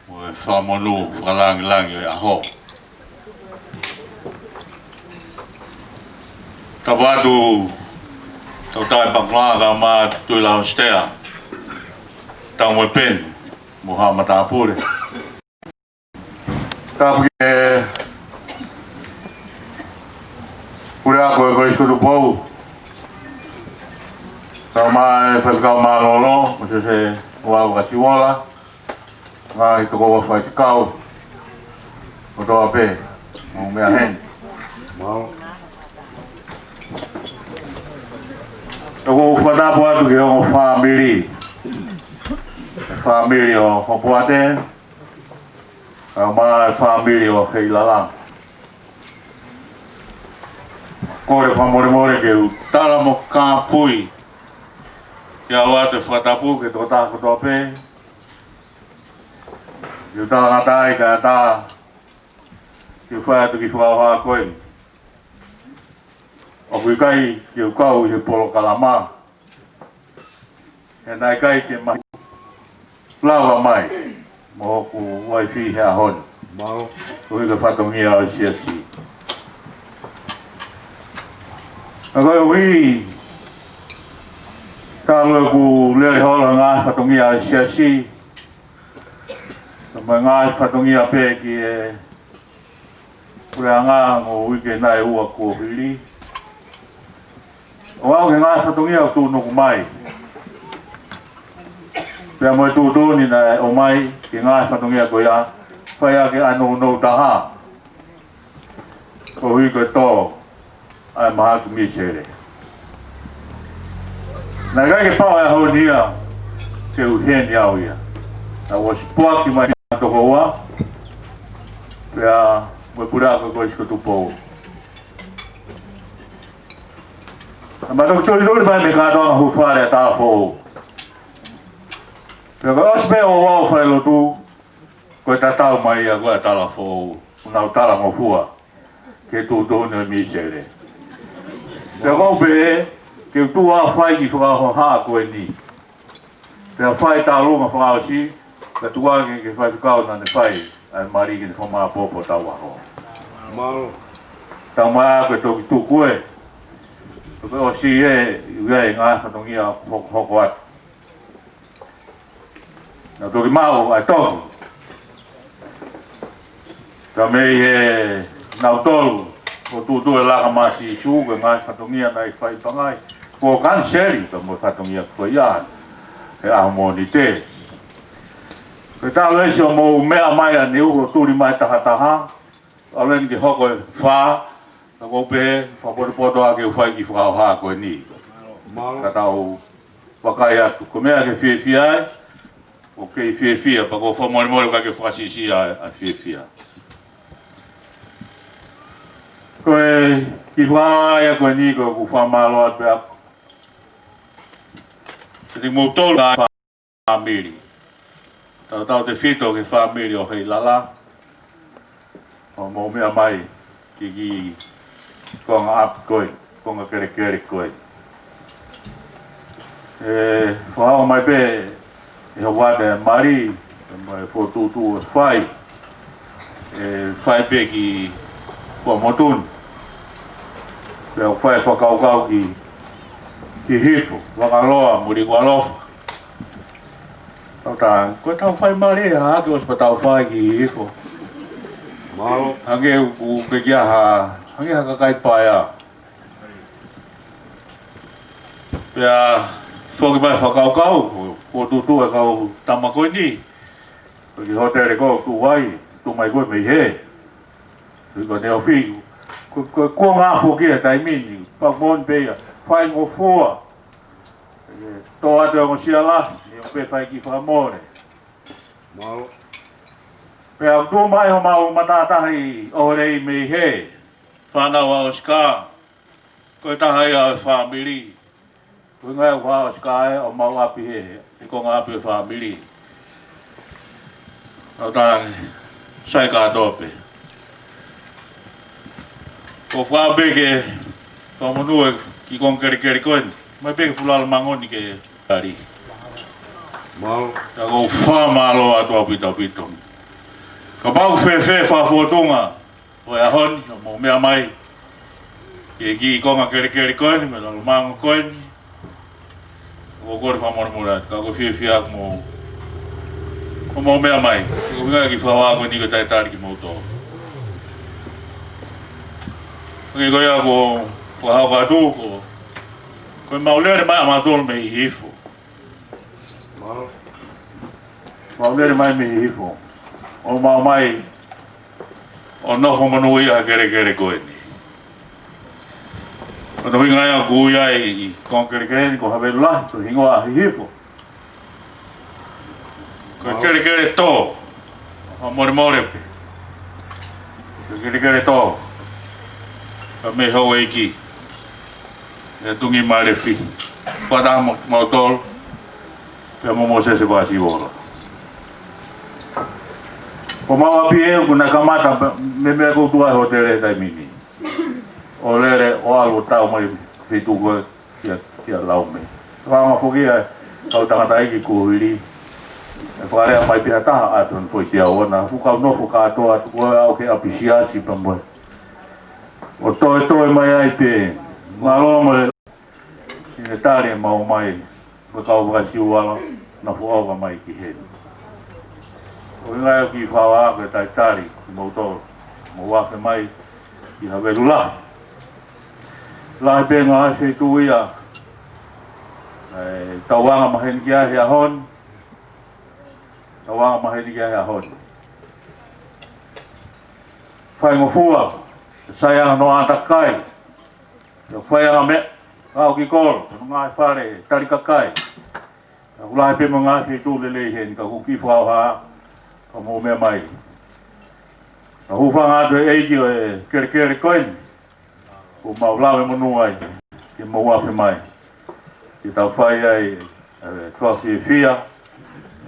mo e fakamonū fakalāngilangi ʻo e ʻaho. Tapu atu Tautai Pakulanga kae ʻumaʻā Tuʻi Laositea, Taumoepenu mo haʻa matāpule. Tapu ki he puleako e Kolisi ko Tupou, kae ʻumaʻā e Faifekau Mālōlō, Mōsese Uaukasiuola, ngaahi tokoua faifekau kotoa pē, mou meʻa heni. ʻOku ou fakatapu atu ki he ongo fāmili, fāmili ʻo Hopoate, kae ʻumaʻā e fāmili ʻo Heilala. Kole fakamolemole ke u tala mo kāpui ke ʻoatu e fakatapu ki he tokotaha kotoa pē. Ke u talangata ai kae ʻatā ke u fai atu e kiʻi fakahohaʻa ko eni. ʻOku ʻikai ke u kau ʻi he polokalama, he naʻe ʻikai ke ma lava mai mo hoku uaifi he ʻaho ni. Mālō. Koeʻuhi ko e fatongia ʻo e siasi. Ka koeʻuhi talu ʻeku lele holo he ngaahi fatongia ʻo e siasi, kae ʻumaʻā e ngaahi fatongia pē ki he puleʻanga, ʻo e uike nai ʻe ua kuo hili, ʻo aʻu ki he ngaahi fatongia ʻoku tuʻunuku mai, pea mo e tuʻutuʻuni naʻe ʻomai ki he ngaahi fatongia ko ia, fai ʻaki ʻa e nounou taha, koeʻuhi ko e tō ʻa e mahaki misele. Naʻe ʻikai ke pau e ʻaho ni ia ke u ʻi heni au ia. Naʻa ku ʻosi poaki mai ʻa e tokoua, pea mo e puleako e Kolisi ko Tupou. Naʻa ma toki tolitoli mai mei he kātoanga hūfale ʻa Tāfoʻou. Pea ko e ʻosi pē ʻo ʻoua ʻo fai lotu, ko e tatau mai ia ko e tala foʻou, ʻoku nau talangofua ki he tuʻutuʻuni ʻo e Misele. Pea ko u pehē, ke u tuʻu ʻo fai ki he fakahoha ko eni. Pea fai tālunga fakaʻosi, ka tuku ange ki he faifekau naʻa ne fai ʻa e mali ke ne fakamāʻopoʻopo ʻetau ʻaho. Mālō. Tau mai ā ko e toki tuku ē. Ko e ʻosi ē, ʻi ai e ngaahi fatongia hokohoko atu. Naʻa toki maʻu ʻa e tohi. Ka mei he nautolu, ʻo tuʻutuʻu e laka mai ʻa Sīsū, ko e ngaahi fatongia naʻe fai pangai. Kuo kaniseli, ka mo e fatongia ko ia, he ʻaho Mōnite. Ko e talu ʻesi ʻo mou meʻa mai ʻaneuhu ʻo tuli mai tahataha, ʻalu eni ke hoko e fā, ka ko u pehē, fakapotopoto ā ke u fai ki he fakahoha ko eni. Mālō. Ka tau vakai atu. Ko e meʻa ke fiefia ai, ʻoku kei fiefia, pea ko e fakamolemole ʻoku ʻikai ke fakasiʻisiʻi ʻa e fiefia. Ko e kiʻi fakahoha ia ko eni ko ʻeku fakamālō atu pē ʻaʻaku. Kiate kimoutolu ngaahi fāmili. Tautautefito ki he fāmili ʻo Heilala. ʻO mou meʻa mai ki he kiʻi konga ʻapi ko ē, konga kelekele ko ē. ʻE, fakahoko mai pē ʻe he ʻOtua e mali, mo e fokotuʻutuʻu ʻe fai. ʻE fai pē ki Fuaʻamotu ni. Pea ʻoku fai fakakaukau ki, ki Hihifo, Vakaloa, mo Likualofa. Tau tā, ko e tau fai mali ē, hā, ke ʻosi pea tau fai ki Hihifo. Mālō. Hangē ʻoku pehē ki ha, hangē ha kakai paea. Pea foki mai fakakaukau, ko e tuʻutuʻu e kau tama ko eni. Ko e kiʻi hōtele ko ē ʻoku tuʻu ai, tuʻu mai ko ē mei hē. Ko e neofi, ko, ko, ko e ngaahi foki ʻa e taimi ni, pea moʻoni pē ia, faingofua. ʻE, tō atu e ongosia lahi, ʻe, ʻoku pē fai kiʻi fakamole. Mālō. Pea ʻoku tuʻu mai homau matātahi ʻo lei mei hē, fānau ʻa ʻOsika, ko e taha ia ʻo e fāmili. Ko e ngaahi ʻuha ʻa ʻOsika ē ʻo mau ʻapi hē, he konga ʻapi ʻo e fāmili. Tau tā ange, sai kātoa pē. Ko e fakaʻamu pē ke fakamonū e kiʻi konga kelekele ko eni. Mai pē ke fulalo mangoni ke tali. Mālō. Ka ʻoku ou fakamālō atu ʻaupito ʻaupito. Kapau ʻoku fēfē fakafōtunga ʻo e ʻaho ni, ʻo mou meʻa mai ki he kiʻi konga kelekele ko eni, mo e lalo mango ko eni. ʻOku ou kole fakamolemole atu, ka ʻoku ou fiefia ʻoku mou, ʻoku mou meʻa mai. Ko e ʻuhinga e kiʻi fakahoha ko eni ko e talitali kimoutolu. Ko e ko ia ko, ko e hoko atu ko, ko e mau lele mai ʻamautolu mei Hihifo. Mau lele mai mei Hihifo. ʻO mau mai ʻo nofo monūʻia he kelekele ko eni. Ko e ʻuhinga ia ʻoku ui ai e konga kelekele ni ko Havelu Lahi, ko e hingoa Hihifo. Ko e kelekele tō, fakamolemole pē. Ko e kelekele tō, ka mei houʻeiki ʻe Tungi Malefi. Pea tā mo, mautolu, pea mo Mōsese Vasivola. Ko mau ʻapi ē, ʻoku na kamata pē, mei, mei he ʻoku tuʻu ai e hōtele he taimi ni. ʻO lele, ʻo ʻalu ʻo tau mai feituʻu ko ē, kia, kia Laume. Ka ʻoku foki ʻa e kau tangataʻeiki kuo hili. ʻE fakalea mai pē ha taha ʻa Toni Foitiau ʻo na fuʻu kau nofo kātoa atu ko ē ʻo aʻu ki he ʻapi siasi pea mo e. ʻO toetoe mai ai pē. Mālō mo e. Ki he tali ʻemau mai. Mo e kau Vasivola, na fuʻu ʻauha mai ki heni. ʻUhinga ia e kiʻi fakahoha ko e talitali kimoutolu. Mou afe mai ki Havelu Lahi. Lahi pē ngaahi feituʻu ia ʻe tau anga maheni ki ai he ʻaho ni. Tau anga maheni ki ai he ʻaho ni. Faingofua, sai anga hono ʻātakai. ʻIo, fai anga meʻa, kau ki kolo, hono ngaahi fale, tali kakai. Ka ʻoku lahi pē mo e ngaahi feituʻu lelei heni, ka ko e kiʻi fakahoha, ka mou meʻa mai. Ka hūfanga atu e ʻeiki ʻo e kelekele ko eni. Kuo mau lave monū ai, ke mou afe mai. Ke tau fai ai, ʻe, tuʻa fiefia,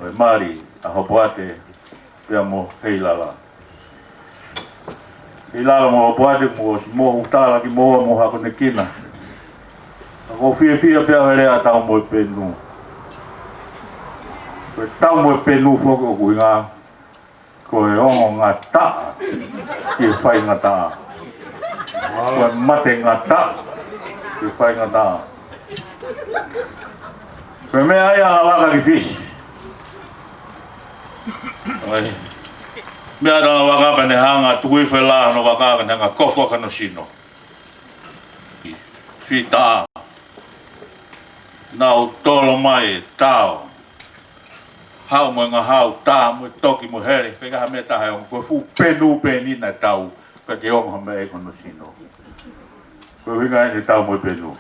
ʻo e mali ʻa Hopoate pea mo Heilala. Heilala mo Hopoate, mou ʻosi mohu tala kimoua mo hakonekina. Ka ʻoku ou fiefia pē au he lea ʻa Taumōpenu. Ko e Taumōpenu foki ʻoku ʻuhinga ko e ongo ngataʻa ki he faingataʻa. Ko e mate ngataʻa ki he faingataʻa. Ko e meʻa ia ʻa Lavaka ki Fisi. ʻOi. Meʻa ʻa Lavaka pea ne hanga tuku hifo e lā hono vaka, ka ne hanga kofu ʻaki hono sino. Fita. Naʻa nau tolo mai e tao. Haʻu mo e ngahau, tā mo e toki mo e hele, ʻikai ha meʻa ʻe taha ʻe ongo, ko e fuʻu penu pē eni naʻe tau, ʻikai ke ongo ha meʻa ʻi hono sino. Ko e ʻuhinga eni e Taumōpenu.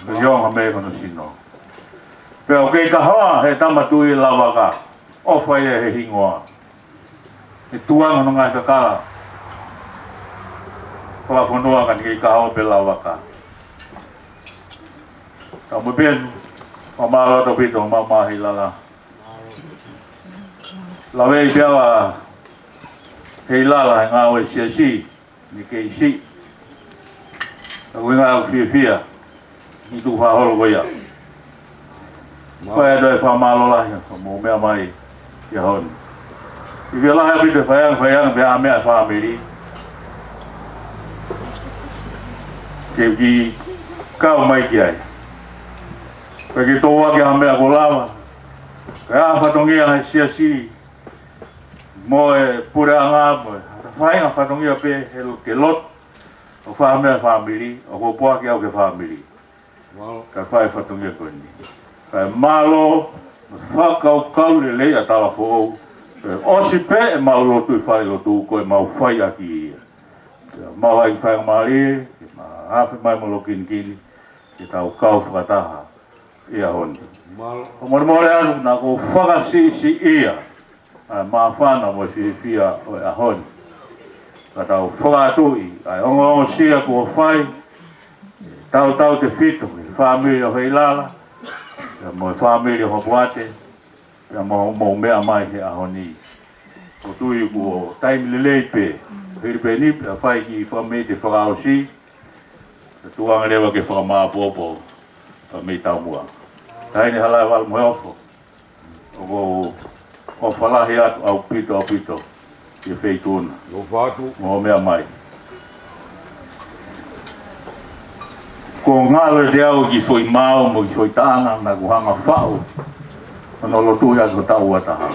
ʻIkai ke ongo ha meʻa ʻi hono sino. Pea ʻoku kei kahoa he tama tuʻi Lavaka, ʻofa ia he hingoa. He tuanga hono ngaahi kakala. Kalafonua ka ne kei kahoa pē Lavaka. Taumōpenu, fakamālō atu ʻaupito, mau mā Heilala. Lave ai pē ʻa Heilala he ngāue siasi, ne kei siʻi. Ka ko e ʻuhinga ʻoku ou fiefia, ʻi he tuʻu fakaholo ko ia. Mau. Pea ʻoku ou fakamālō lahi, hoʻomou meʻa mai he ʻaho ni. Fiefia lahi ʻaupito e faianga, faianga, pea ʻa e meʻa fāmili. Ke u kiʻi kau mai ki ai. Pea ke tō ake ha meʻa kuo lava. Pea ʻa e fatongia ʻa e siasi, mo e puleʻanga, mo e faʻahinga fatongia pē he lo-, ke lotu. ʻO fai ha meʻa fāmili, ʻoku ou poaki au ki he fāmili. Mālō. Ka fai fatongia ko eni. Kae mālō, fakakaukau lelei ʻa Talafoʻou. Pea ʻosi pē ʻemau lotu ʻi falelotu ko ʻemau fai ʻaki ia. Pea mau ʻai faingamālie, ke mau afe mai mo Lokinikini, ke tau kau fakataha ʻi he ʻaho ni. Mālō. ʻOku molemole atu naʻa ku fakasiʻisiʻia ʻa e māfana mo e fiefia ʻo e ʻaho ni. Ka tau fakaʻatuʻi ʻa e ongoongosia kuo fai, tautautefito ki he fāmili ʻo Heilala, pea mo e fāmili ʻo Hopoate, pea mo hoʻomou meʻa mai he ʻaho ni. ʻOku ou tui kuo taimi lelei pē, hili pē eni pea fai e kiʻi fakameʻite fakaʻosi, ka tuku ange leva ke fakamāʻopoʻopo, fakameʻite taumuʻa. Taʻahine Halaevalu Moheofo, ʻoku ou ʻofa lahi atu ʻaupito, ʻaupito, ki he feituʻu na. ʻOfa atu. Mo meʻa mai. Kuo ngalo ʻiate au e kiʻi foʻi maau mo e kiʻi foʻi taʻanga naʻa ku hanga faʻu hono lotu ia ko e taʻu ua taha.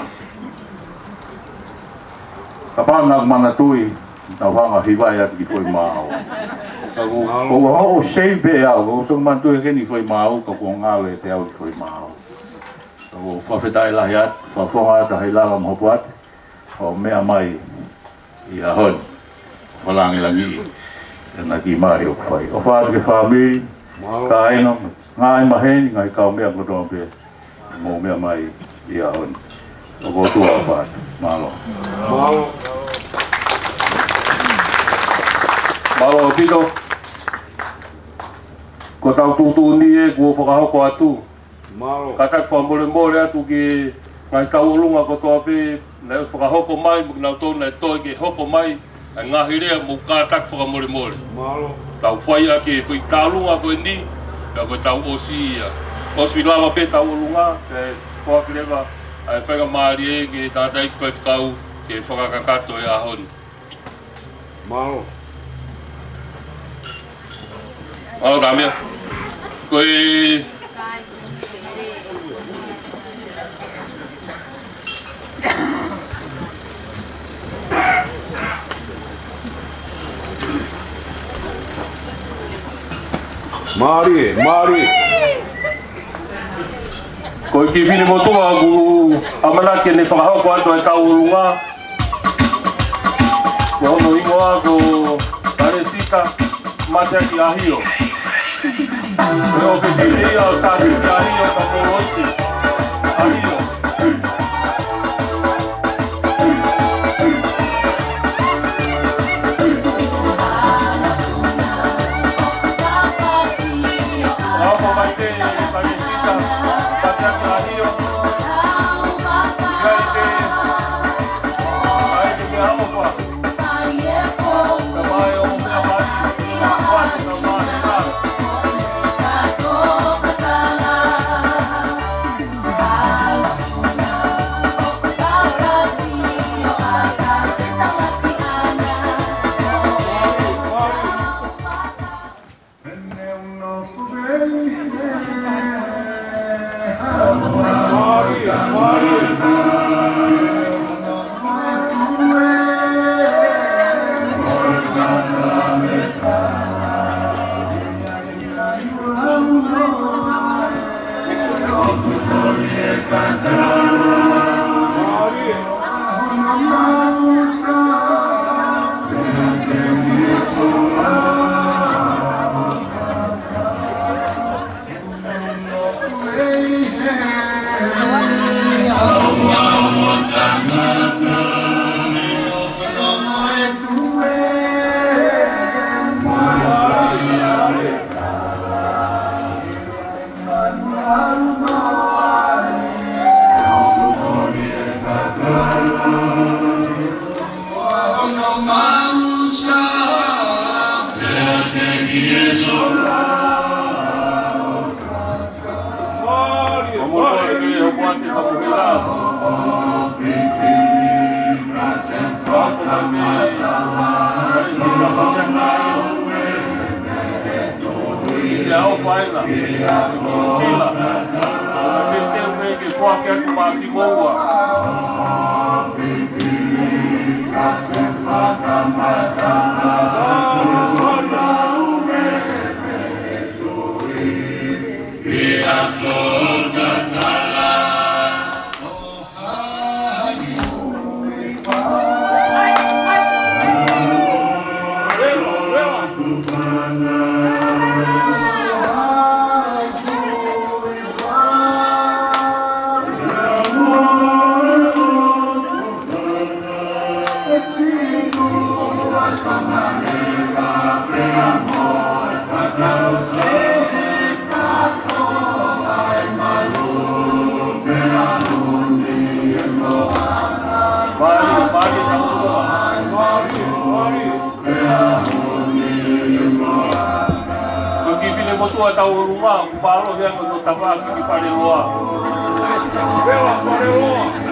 Kapau naʻa ku manatuʻi, naʻa ku hanga hivaʻi atu e kiʻi foʻi maau. Ka kuo, kuo u hoʻo sei pē au, kuo u toki manatuʻi hake eni e kiʻi foʻi maau, ka kuo ngalo ʻiate au e kiʻi foʻi maau. Ka ʻoku ou fakafetaʻi lahi atu, fakafofonga atu Heilala mo Hopoate, hoʻo meʻa mai ʻi he ʻaho ni. Fakalāngilangiʻi ʻena kiʻi mali ʻoku fai. ʻOfa atu ki he fāmili, kāinga, ngaahi maheni, ngaahi kaumeʻa kotoa pē, mou meʻa mai ʻi he ʻaho ni. ʻOku ou ʻofa atu. Mālō. Mālō. Mālō ʻaupito. Ko ʻetau tuʻutuʻuni ē kuo fakahoko atu. Mālō. Kātaki fakamolemole atu ki he ngaahi tauʻolunga kotoa pē naʻe fakahoko mai, mo kinautolu naʻe toe ke hoko mai, ʻa e ngaahi lea mou kātaki fakamolemole. Mālō. Tau fai ʻaki e foʻi tauʻolunga ko eni, pea ko ʻetau ʻosi ia. ʻOsi lava pē tauʻolunga, pea ko e kiʻi leva, ʻa e faingamālie ki he tangataʻeiki faifekau, ke fakakakato e ʻaho ni. Mālō. Mālō, Tamia. Ko e mālie, mālie. Ko e kiʻi finemotuʻa ʻoku ʻamanaki ke ne fakahoko atu e tauʻolunga. Ko hono hingoa ko Talesita Mateaki ʻAhio. Ko e ʻofefine ia ʻo Sāsiti ʻAhio, ka ko Loisi ʻAhio. Alofa mai pē Talesita Mateaki ʻAhio. Ko e kiʻi fine motuʻa tau ʻolunga, ʻoku pālo hea ko e tama ki Faleloa. Faleloa.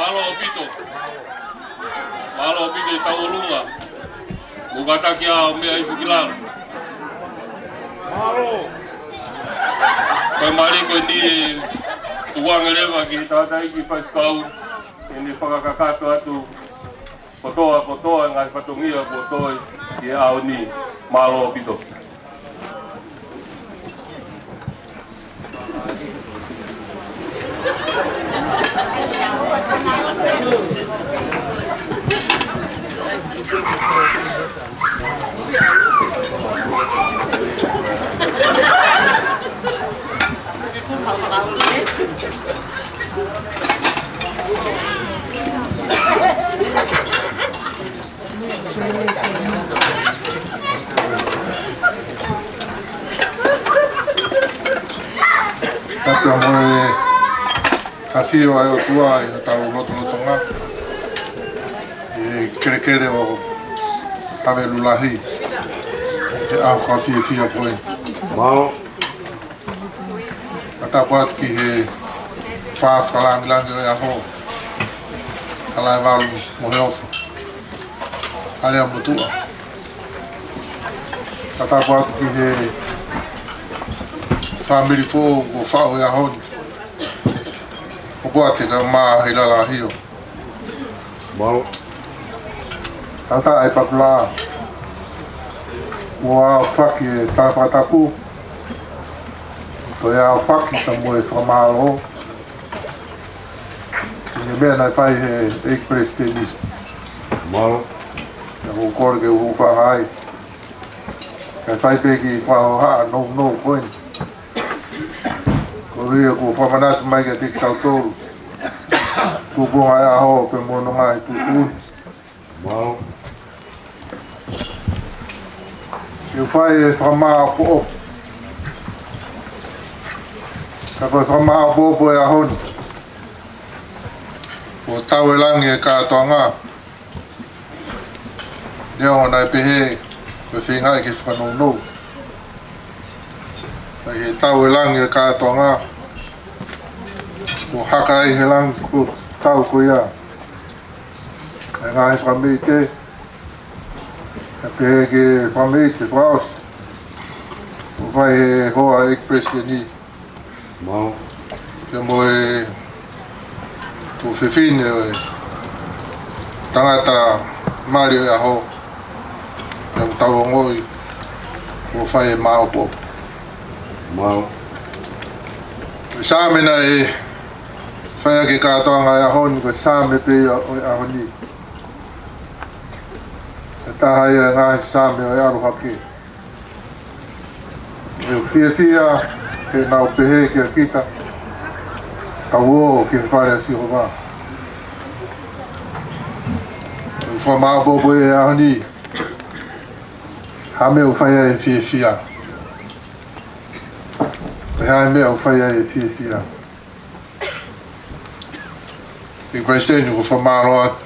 Mālō ʻaupito. Mālō ʻaupito e tauʻolunga. Mou kātaki ʻo meʻa hifo ki lalo. Ko e mālie ko eni ʻe tuku ange leva ki he tangataʻeiki faifekau ke ne fakakakato atu kotoa kotoa e ngaahi fatongia kuo toe ʻi he ʻaho ni. Mālō ʻaupito. Tapu mo e ʻafio ʻa e ʻOtua ʻi hotau lotolotonga, ʻi he kelekele ʻo Havelulahi, he ʻaho fakafiefia ko eni. Mālō. Fakatapu atu ki he fā fakalāngilangi ʻo e ʻaho, Halaevalu mo Heofa, Aleamotuʻa. Fakatapu atu ki he fāmili foʻou kuo faʻu he ʻaho ni, ʻo Koate kae ʻumaʻā Heilala ʻAhio. Mālō. Tangataʻeiki Pakula, ʻoku aofaki e tala fakatapu, toe aofaki pea mo e fakamālō ʻi he meʻa naʻe fai ʻe he ʻEiki Palesiteni. Mālō. Naʻa ku kole ke u fakahā ai, kae fai pē ki he fakahohaʻa nounou ko eni. Ko ia kuo fakamanatu mai kiate kitautolu, kuo pau ke ʻi ai e ʻaho pea mo hono ngaahi tuʻutuʻuni. Mālō. Ke u fai e fakamāʻopoʻopo. Ka ko e fakamāʻopoʻopo e ʻaho ni, kuo tau e langi e kātoanga. Neongo naʻe pehē ko e feingaʻi ke fakanounou, ka ʻi he tau e langi e kātoanga, kuo haka ai he langi ko e tau ko ia e ngaahi fakameʻite, naʻe pehē ke fakameʻite fakaʻosi, kuo fai ʻe he hoa ʻEiki Palesiteni. Mālō. Pea mo e tuofefine ʻo e tangata mali ʻo e ʻaho, pea ʻoku tau ongoʻi kuo fai e māʻopoʻopo. Mālō. Ko e saame naʻe fai ʻaki e kātoanga e ʻaho ni, ko e saame pē ia ʻo e ʻaho ni. Ko e taha ia e ngaahi saame ʻo e ʻalu hake. ʻOku fiefia he naʻa nau pehē kia kita, tau ō ki he fale ʻa Sihova. ʻOku fakamāʻopoʻopo e ʻaho ni, ha meʻa ʻoku fai ai e fiefia. Ko e hā e meʻa ʻoku fai ai e fiefia? ʻEiki Palesiteni, ʻoku ou fakamālō atu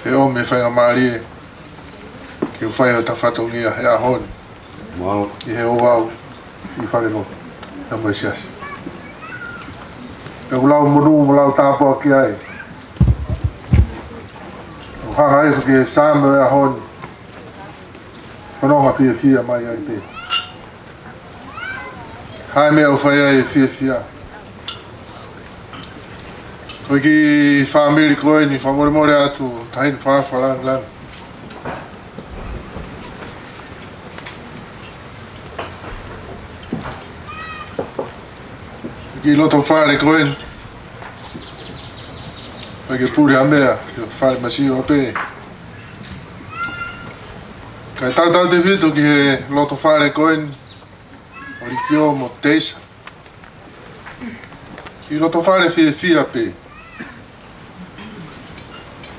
he ʻomi e faingamālie ke u fai hota fatongia he ʻaho ni. Mālō. ʻI he ouau ʻi falelotu, pea mo e siasi. Pea ʻoku lau monū mo lau tāpuaki ai. ʻOku hanga ʻe ia ko e saame ʻo e ʻaho ni, fanongo fiefia mai ai pē. Hā e meʻa ʻoku fai ai e fiefia? Ko e kiʻi fāmili ko eni, fakamolemole atu, taʻahine fā fakalāngilangi. Kiʻi loto fale ko eni, ʻoku ʻikai ke puli ha meʻa, kiʻi fale masiva pē. Kae tautautefito ki he loto fale ko eni, ʻo Likiō mo Teisa. Kiʻi loto fale fiefia pē.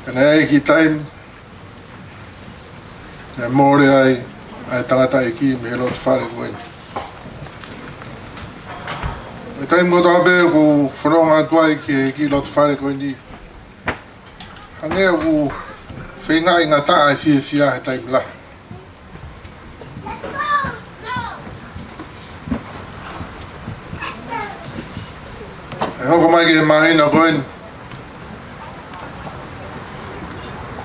Ka naʻe ʻi ai e kiʻi taimi naʻe mole ai ʻa e tangataʻeiki mei he loto fale ko eni. He taimi kotoa pē ʻoku ou fononga atu ai ki he kiʻi loto fale ko eni, hangē ʻoku feingaʻi ngataʻa e fiefia he taimi lahi. ʻE hoko mai ki he māhina ko eni,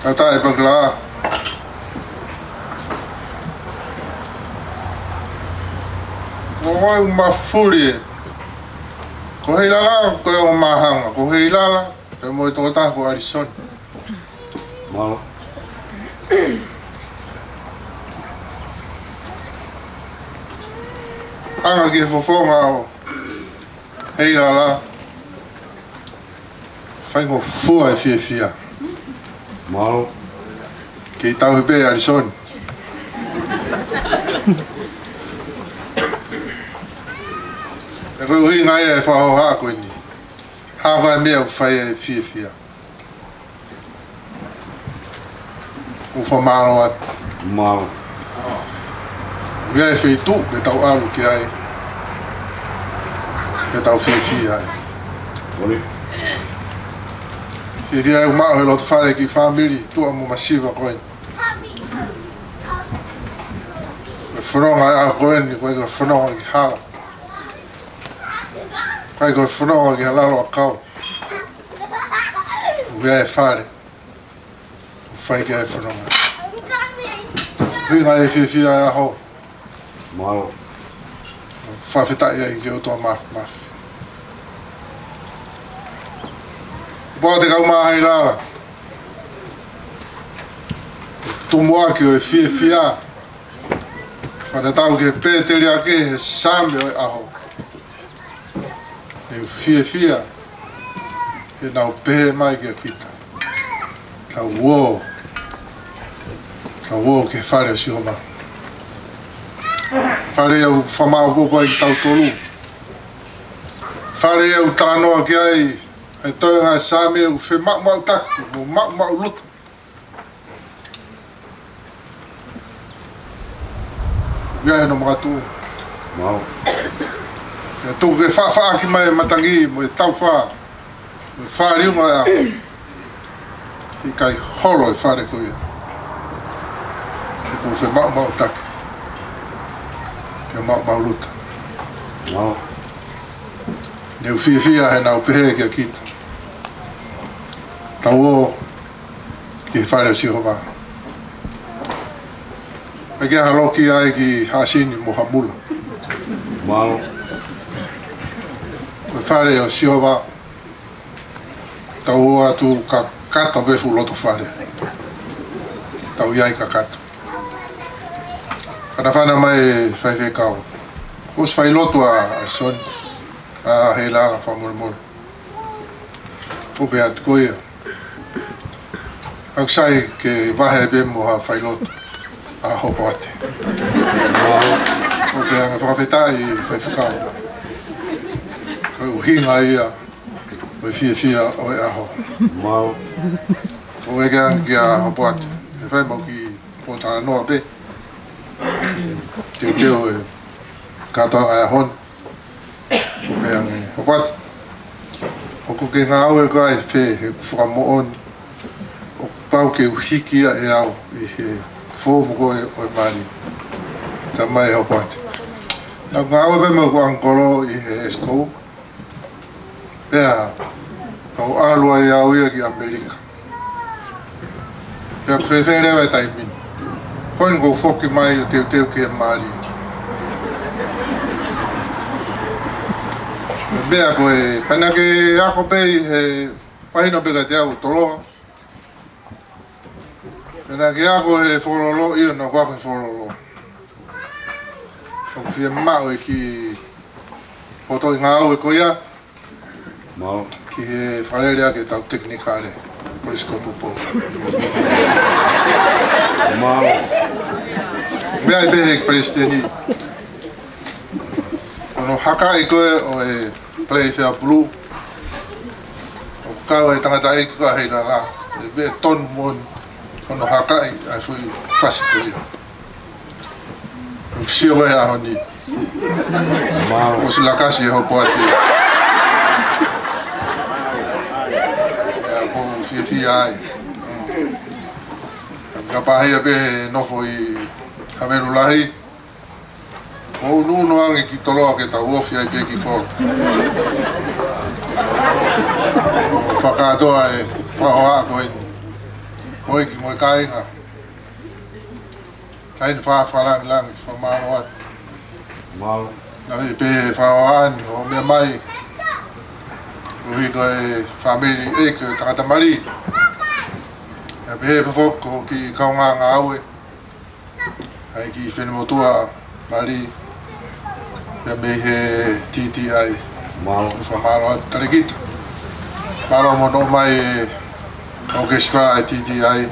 Kau taʻe pakila. Ko koe ʻoku mafuli ē. Ko Heilala, ko e ongo māhanga. Ko Heilala, pea mo e tokotaha ko ʻAlisoni. Mālō. Hanga ki he fofonga ʻo Heilala. Faingofua e fiefia. Mālō. Kei tauhi pē ʻAlisoni. Pea ko e ʻuhinga ia e fakahohaʻa ko eni. Hā ko e meʻa ʻoku fai ai e fiefia. ʻOku fakamālō atu. Mālō. ʻOku ʻi ai e feituʻu ke tau ʻalu ki ai. Ke tau fiefia ai. Oli. Fiefia ai ʻoku maʻu he loto fale ki he fāmili tuʻa mo masiva ko ē. Ko e fononga ʻa ko eni, ʻoku ʻikai ko e fononga ki hala. ʻIkai ko e fononga ki ha lalo ʻakau. ʻOku ʻi ai e fale. Fai ki ai e fononga. ʻUhinga e fiefia e ʻaho. Mālō. Fakafetaʻi ai ki he ʻOtua Māfimafi. Pea te kau mā Heilala. Tumuʻaki ʻo e fiefia. Fakatatau ki he pēteliake he Saame ʻo e ʻaho. ʻE fiefia, he naʻa nau pehē mai kia kita. Tau ō, tau ō ki he fale ʻo Sihova. Fale ʻoku fakamaʻopoʻopo ai kitautolu. Fale ʻoku talanoa ki ai, ʻa e toenga e Saame ʻoku femaʻumaʻutaki, mo maʻumaʻuluta. ʻIa ʻi hono makatuʻunga. Mālō. Ke tuku ke faʻafaʻaki mai e matangi mo e taufā, mo e fāliunga ʻa e ʻaho. ʻIkai holo e fale ko ia. He kuo femaʻumaʻutaki. Ke maʻumaʻuluta. Mālō. Ne u fiefia he naʻa nau pehē kia kita. Tau ō ki he fale ʻo Sihova. ʻIkai ke ʻi ai ha loki ai ki Haʻasini mo Hamula. Mālō. Ko e fale ʻo Sihova, tau ō atu kakato pē fuʻu loto fale. Tau ʻi ai kakato. Fanafana mai e faifekau. Kuo ʻosi fai lotu ʻa, ʻa Soni, ʻa Heilala fakamolemole. ʻO pehē atu ko ia. ʻOku sai ke vahe pē mo ha failotu ʻa Hopoate. ʻO pehē ange fakafetaʻi faifekau. Ko e ʻuhinga ia ʻo e fiefia ʻo e ʻaho. Mālō. ʻOku ʻeke ange kia Hopoate. ʻE fai mau kiʻi pōtalanoa pē. Teuteu e kātoanga e ʻaho ni. Pehē ange, Hopoate. ʻOku ke ngāue ko ā ʻi fē he fakamoʻoni. ʻOku pau ke u hiki ia ʻe au ʻi he foomu ko ē ʻo e mali. Talamai ʻe Hopoate. Naʻa ku ngāue pē mo ʻeku ʻangikolo ʻi he Esco. Pea, kau ʻalu ai au ia ki ʻAmelika. Pea ʻoku fēfē leva e taimi ni. Ko eni kuo u foki mai ʻo teuteu ki he mali. Pea ko e, pea naʻa ke ako pē ʻi he fahino pē kiate au ʻo toloa. Pea naʻa ke ako he Fokololo, ʻio naʻa ku ako he Fokololo. ʻOku fiemaʻu e kiʻi poto ʻi ngāue ko ia. Mālō. Ki he fakalele ʻaki ʻetau tekinikale. Kolisi ko Tupou. Mālō. Meʻa ai pē he palesiteni. Ko hono hakaʻi ko ē ʻo e Playfair Blue. ʻOku kau e tangataʻeiki ko Heilala. ʻE meʻa tonu moʻoni. Ko hono hakaʻi ʻa e foʻi fasi ko ia. ʻOku sio ko ē he ʻaho ni. Mālō. ʻOsi lakasi ʻe Hopoate. ʻIa, ʻoku ou fiefia ai. Mm. Kapau ia pē he nofo ʻi Havelu Lahi. ʻOku ou ʻunuʻunu ange ki Toloa ke tau ofi ai pē ki kolo. Fakakātoa e fakahohaʻa ko eni. Houʻeiki mo e kāinga. Taʻahine fakalangilangi, fakamālō atu. Mālō. Naʻe pē fakaʻaonga ʻo meʻa mai. Koeʻuhi ko e fāmili ʻeiki ʻo e tangata mali. Naʻe pehē foki ko e kiʻi kaungā ngāue ʻa e kiʻi finemotuʻa mali, pea mei he T T I. Mālō. Fakamālō atu Talekita. Mālō mo hoʻo nofo mai ʻo ʻorchestra ʻa e T T I.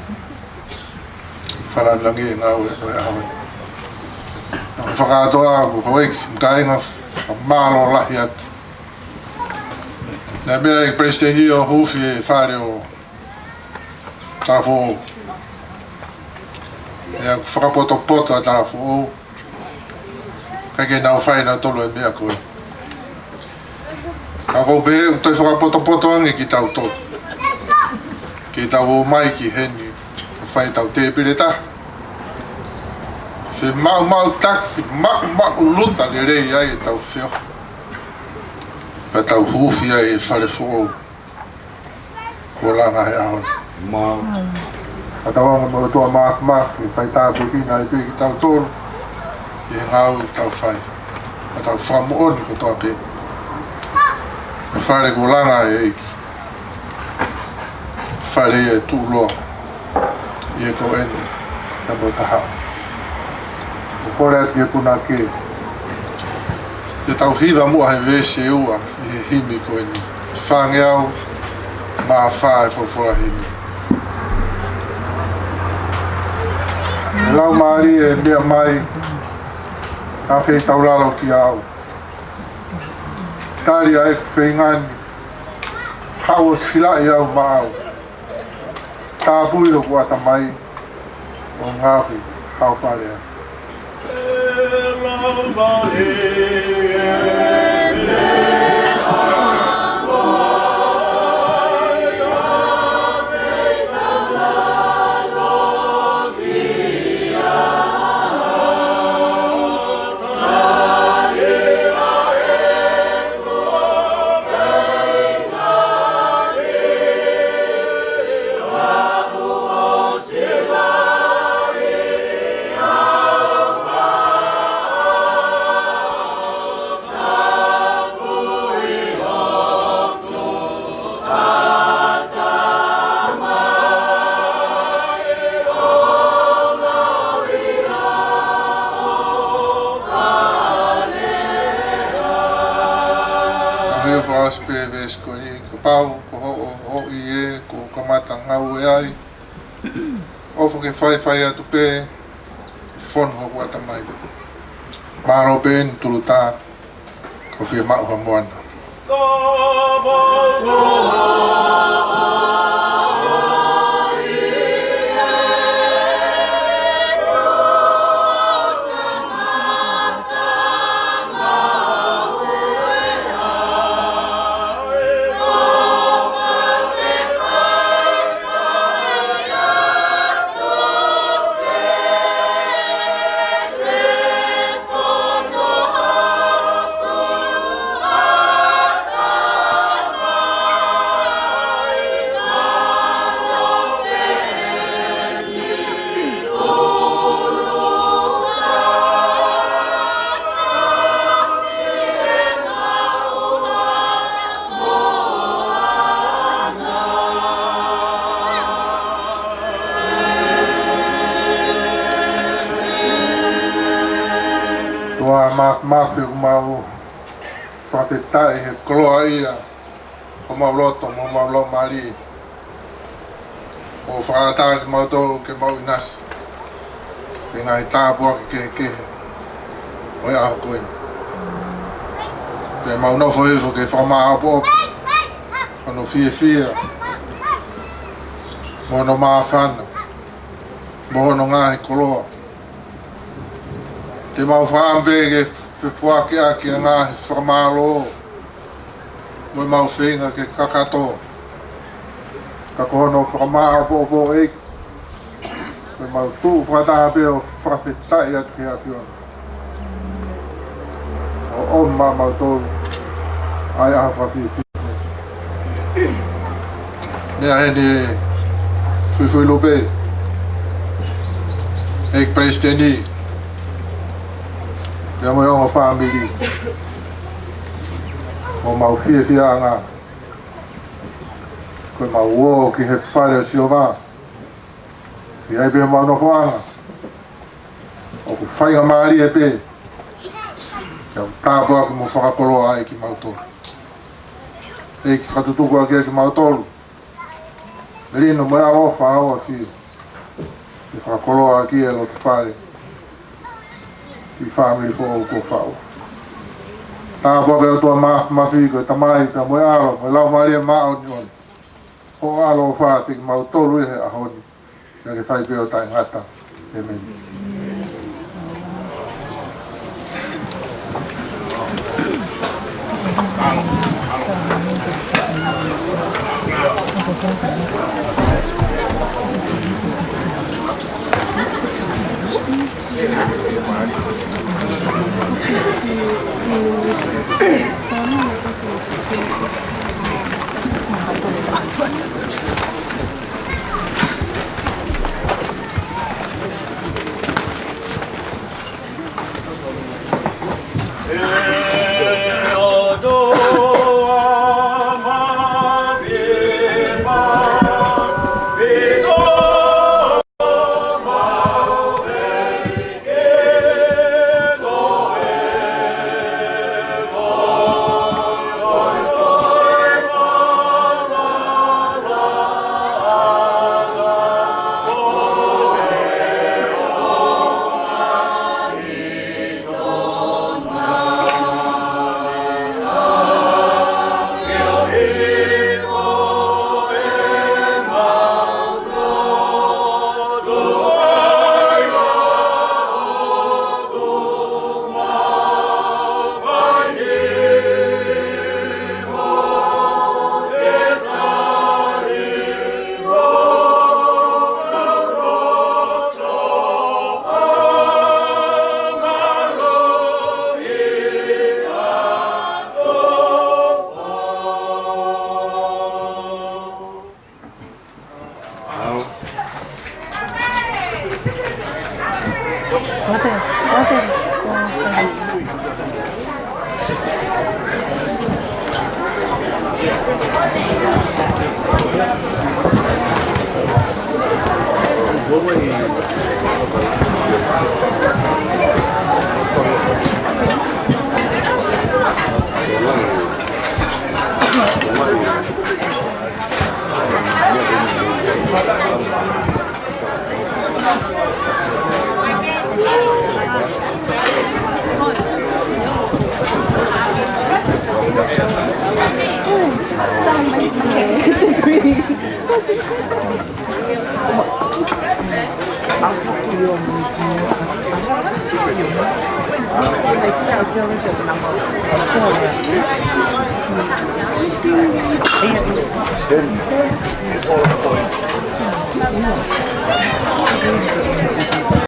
Fakalangilangi e ngāue ʻo e ʻaho ni. Fakakātoa ʻa e houʻeiki, kāinga, fakamālō lahi atu. Naʻe meʻa e Palesiteni ʻo huufi e fale ʻo Talafoʻou. ʻE ʻoku fakapotopoto ʻa Talafoʻou. Kae ʻikai ke nau fai nautolu e meʻa ko ē. Ka ʻoku ou pehē ʻoku toe fakapotopoto ange kitautolu. Ke tau ō mai ki heni, ʻo fai ʻetau tēpile taha. Femaʻumaʻutaki, maʻumaʻuluta lelei ai ʻetau feohi. Pea tau huufi ai e fale foʻou kuo langa he ʻaho ni. Mālō. Ka tau anga mo e ʻOtua Māfimafi, fai tāpuekina ai pē kitautolu ʻi he ngāue ʻoku tau fai. Ka tau fakamoʻoni kotoa pē, ko e fale kuo langa ʻe he ʻEiki, fale ia ʻe tuʻuloa ʻi he ko eni, ka mo taha. ʻOku ou kole atu ki he punake ke tau hiva muʻa he veesi ʻe ua ʻi he himi ko eni. Fāngeau mā fā ʻo e folofola himi. Laumālie, meʻa mai, ʻa e feitaulalo kiate au. Tali ʻa e feinga ni, haʻu ʻo silaʻi au maʻau. Tāpui hoku ʻatamai, ʻo ngaohi haʻo fale. Kapau ko hoʻo, hoʻo ʻi he kuo kamata ngāue ai, ʻofa ke faifai atu pē, fonu hoku ʻatamai. Mālō pē eni Tulutā, kau fiemaʻu ha moana. ʻOtua Māfimafi, ʻoku mau fakafetaʻi he koloa ia ʻo homau loto mo homau laumālie, ʻo fakaʻatā kimautolu ke mau ʻinasi he ngaahi tāpuaki kehekehe ʻo e ʻaho ko eni. Pea mau nofo hifo ke fakamāʻopoʻopo hono fiefia, mo hono māfana, mo hono ngaahi koloa. Te mau fakaʻamu pē ke fefoakiʻaki ʻa e ngaahi fakamālō mo ʻemau feinga ke kakato. Ka ko hono fakamāʻopoʻopo ē, ke mau tuʻu fakataha pē ʻo fakafetaʻi atu ki he ʻAfiona, ʻo ʻomi maʻamautolu ʻa e ʻaho fakafiefia. Meʻa heni ē Fuifui Lupe, ʻEiki Palesiteni, pea mo e ongo fāmili. Ko homau fiefiaʻanga ko ʻemau ō ki he fale ʻo Sihova, ʻi ai pē homau nofoʻanga. ʻOku faingamālie pē ke u tāpuaki mo fakakoloa ai kimautolu. ʻEiki, fakatutuku ʻaki kimautolu melino mo e ʻaloʻofa ʻa e ʻAfio, ke fakakoloa ʻaki e loto fale ʻi he fāmili foʻou kuo faʻu. Tāpuaki ʻOtua Māfimafi, ko e Tamai pea mo e ʻAlo mo e Laumālie Māʻoniʻoni, ʻo ʻaloʻofa ʻiate kimautolu ʻi he ʻaho ni, pea ke fai pē ʻo taʻengata. ʻĒmeni.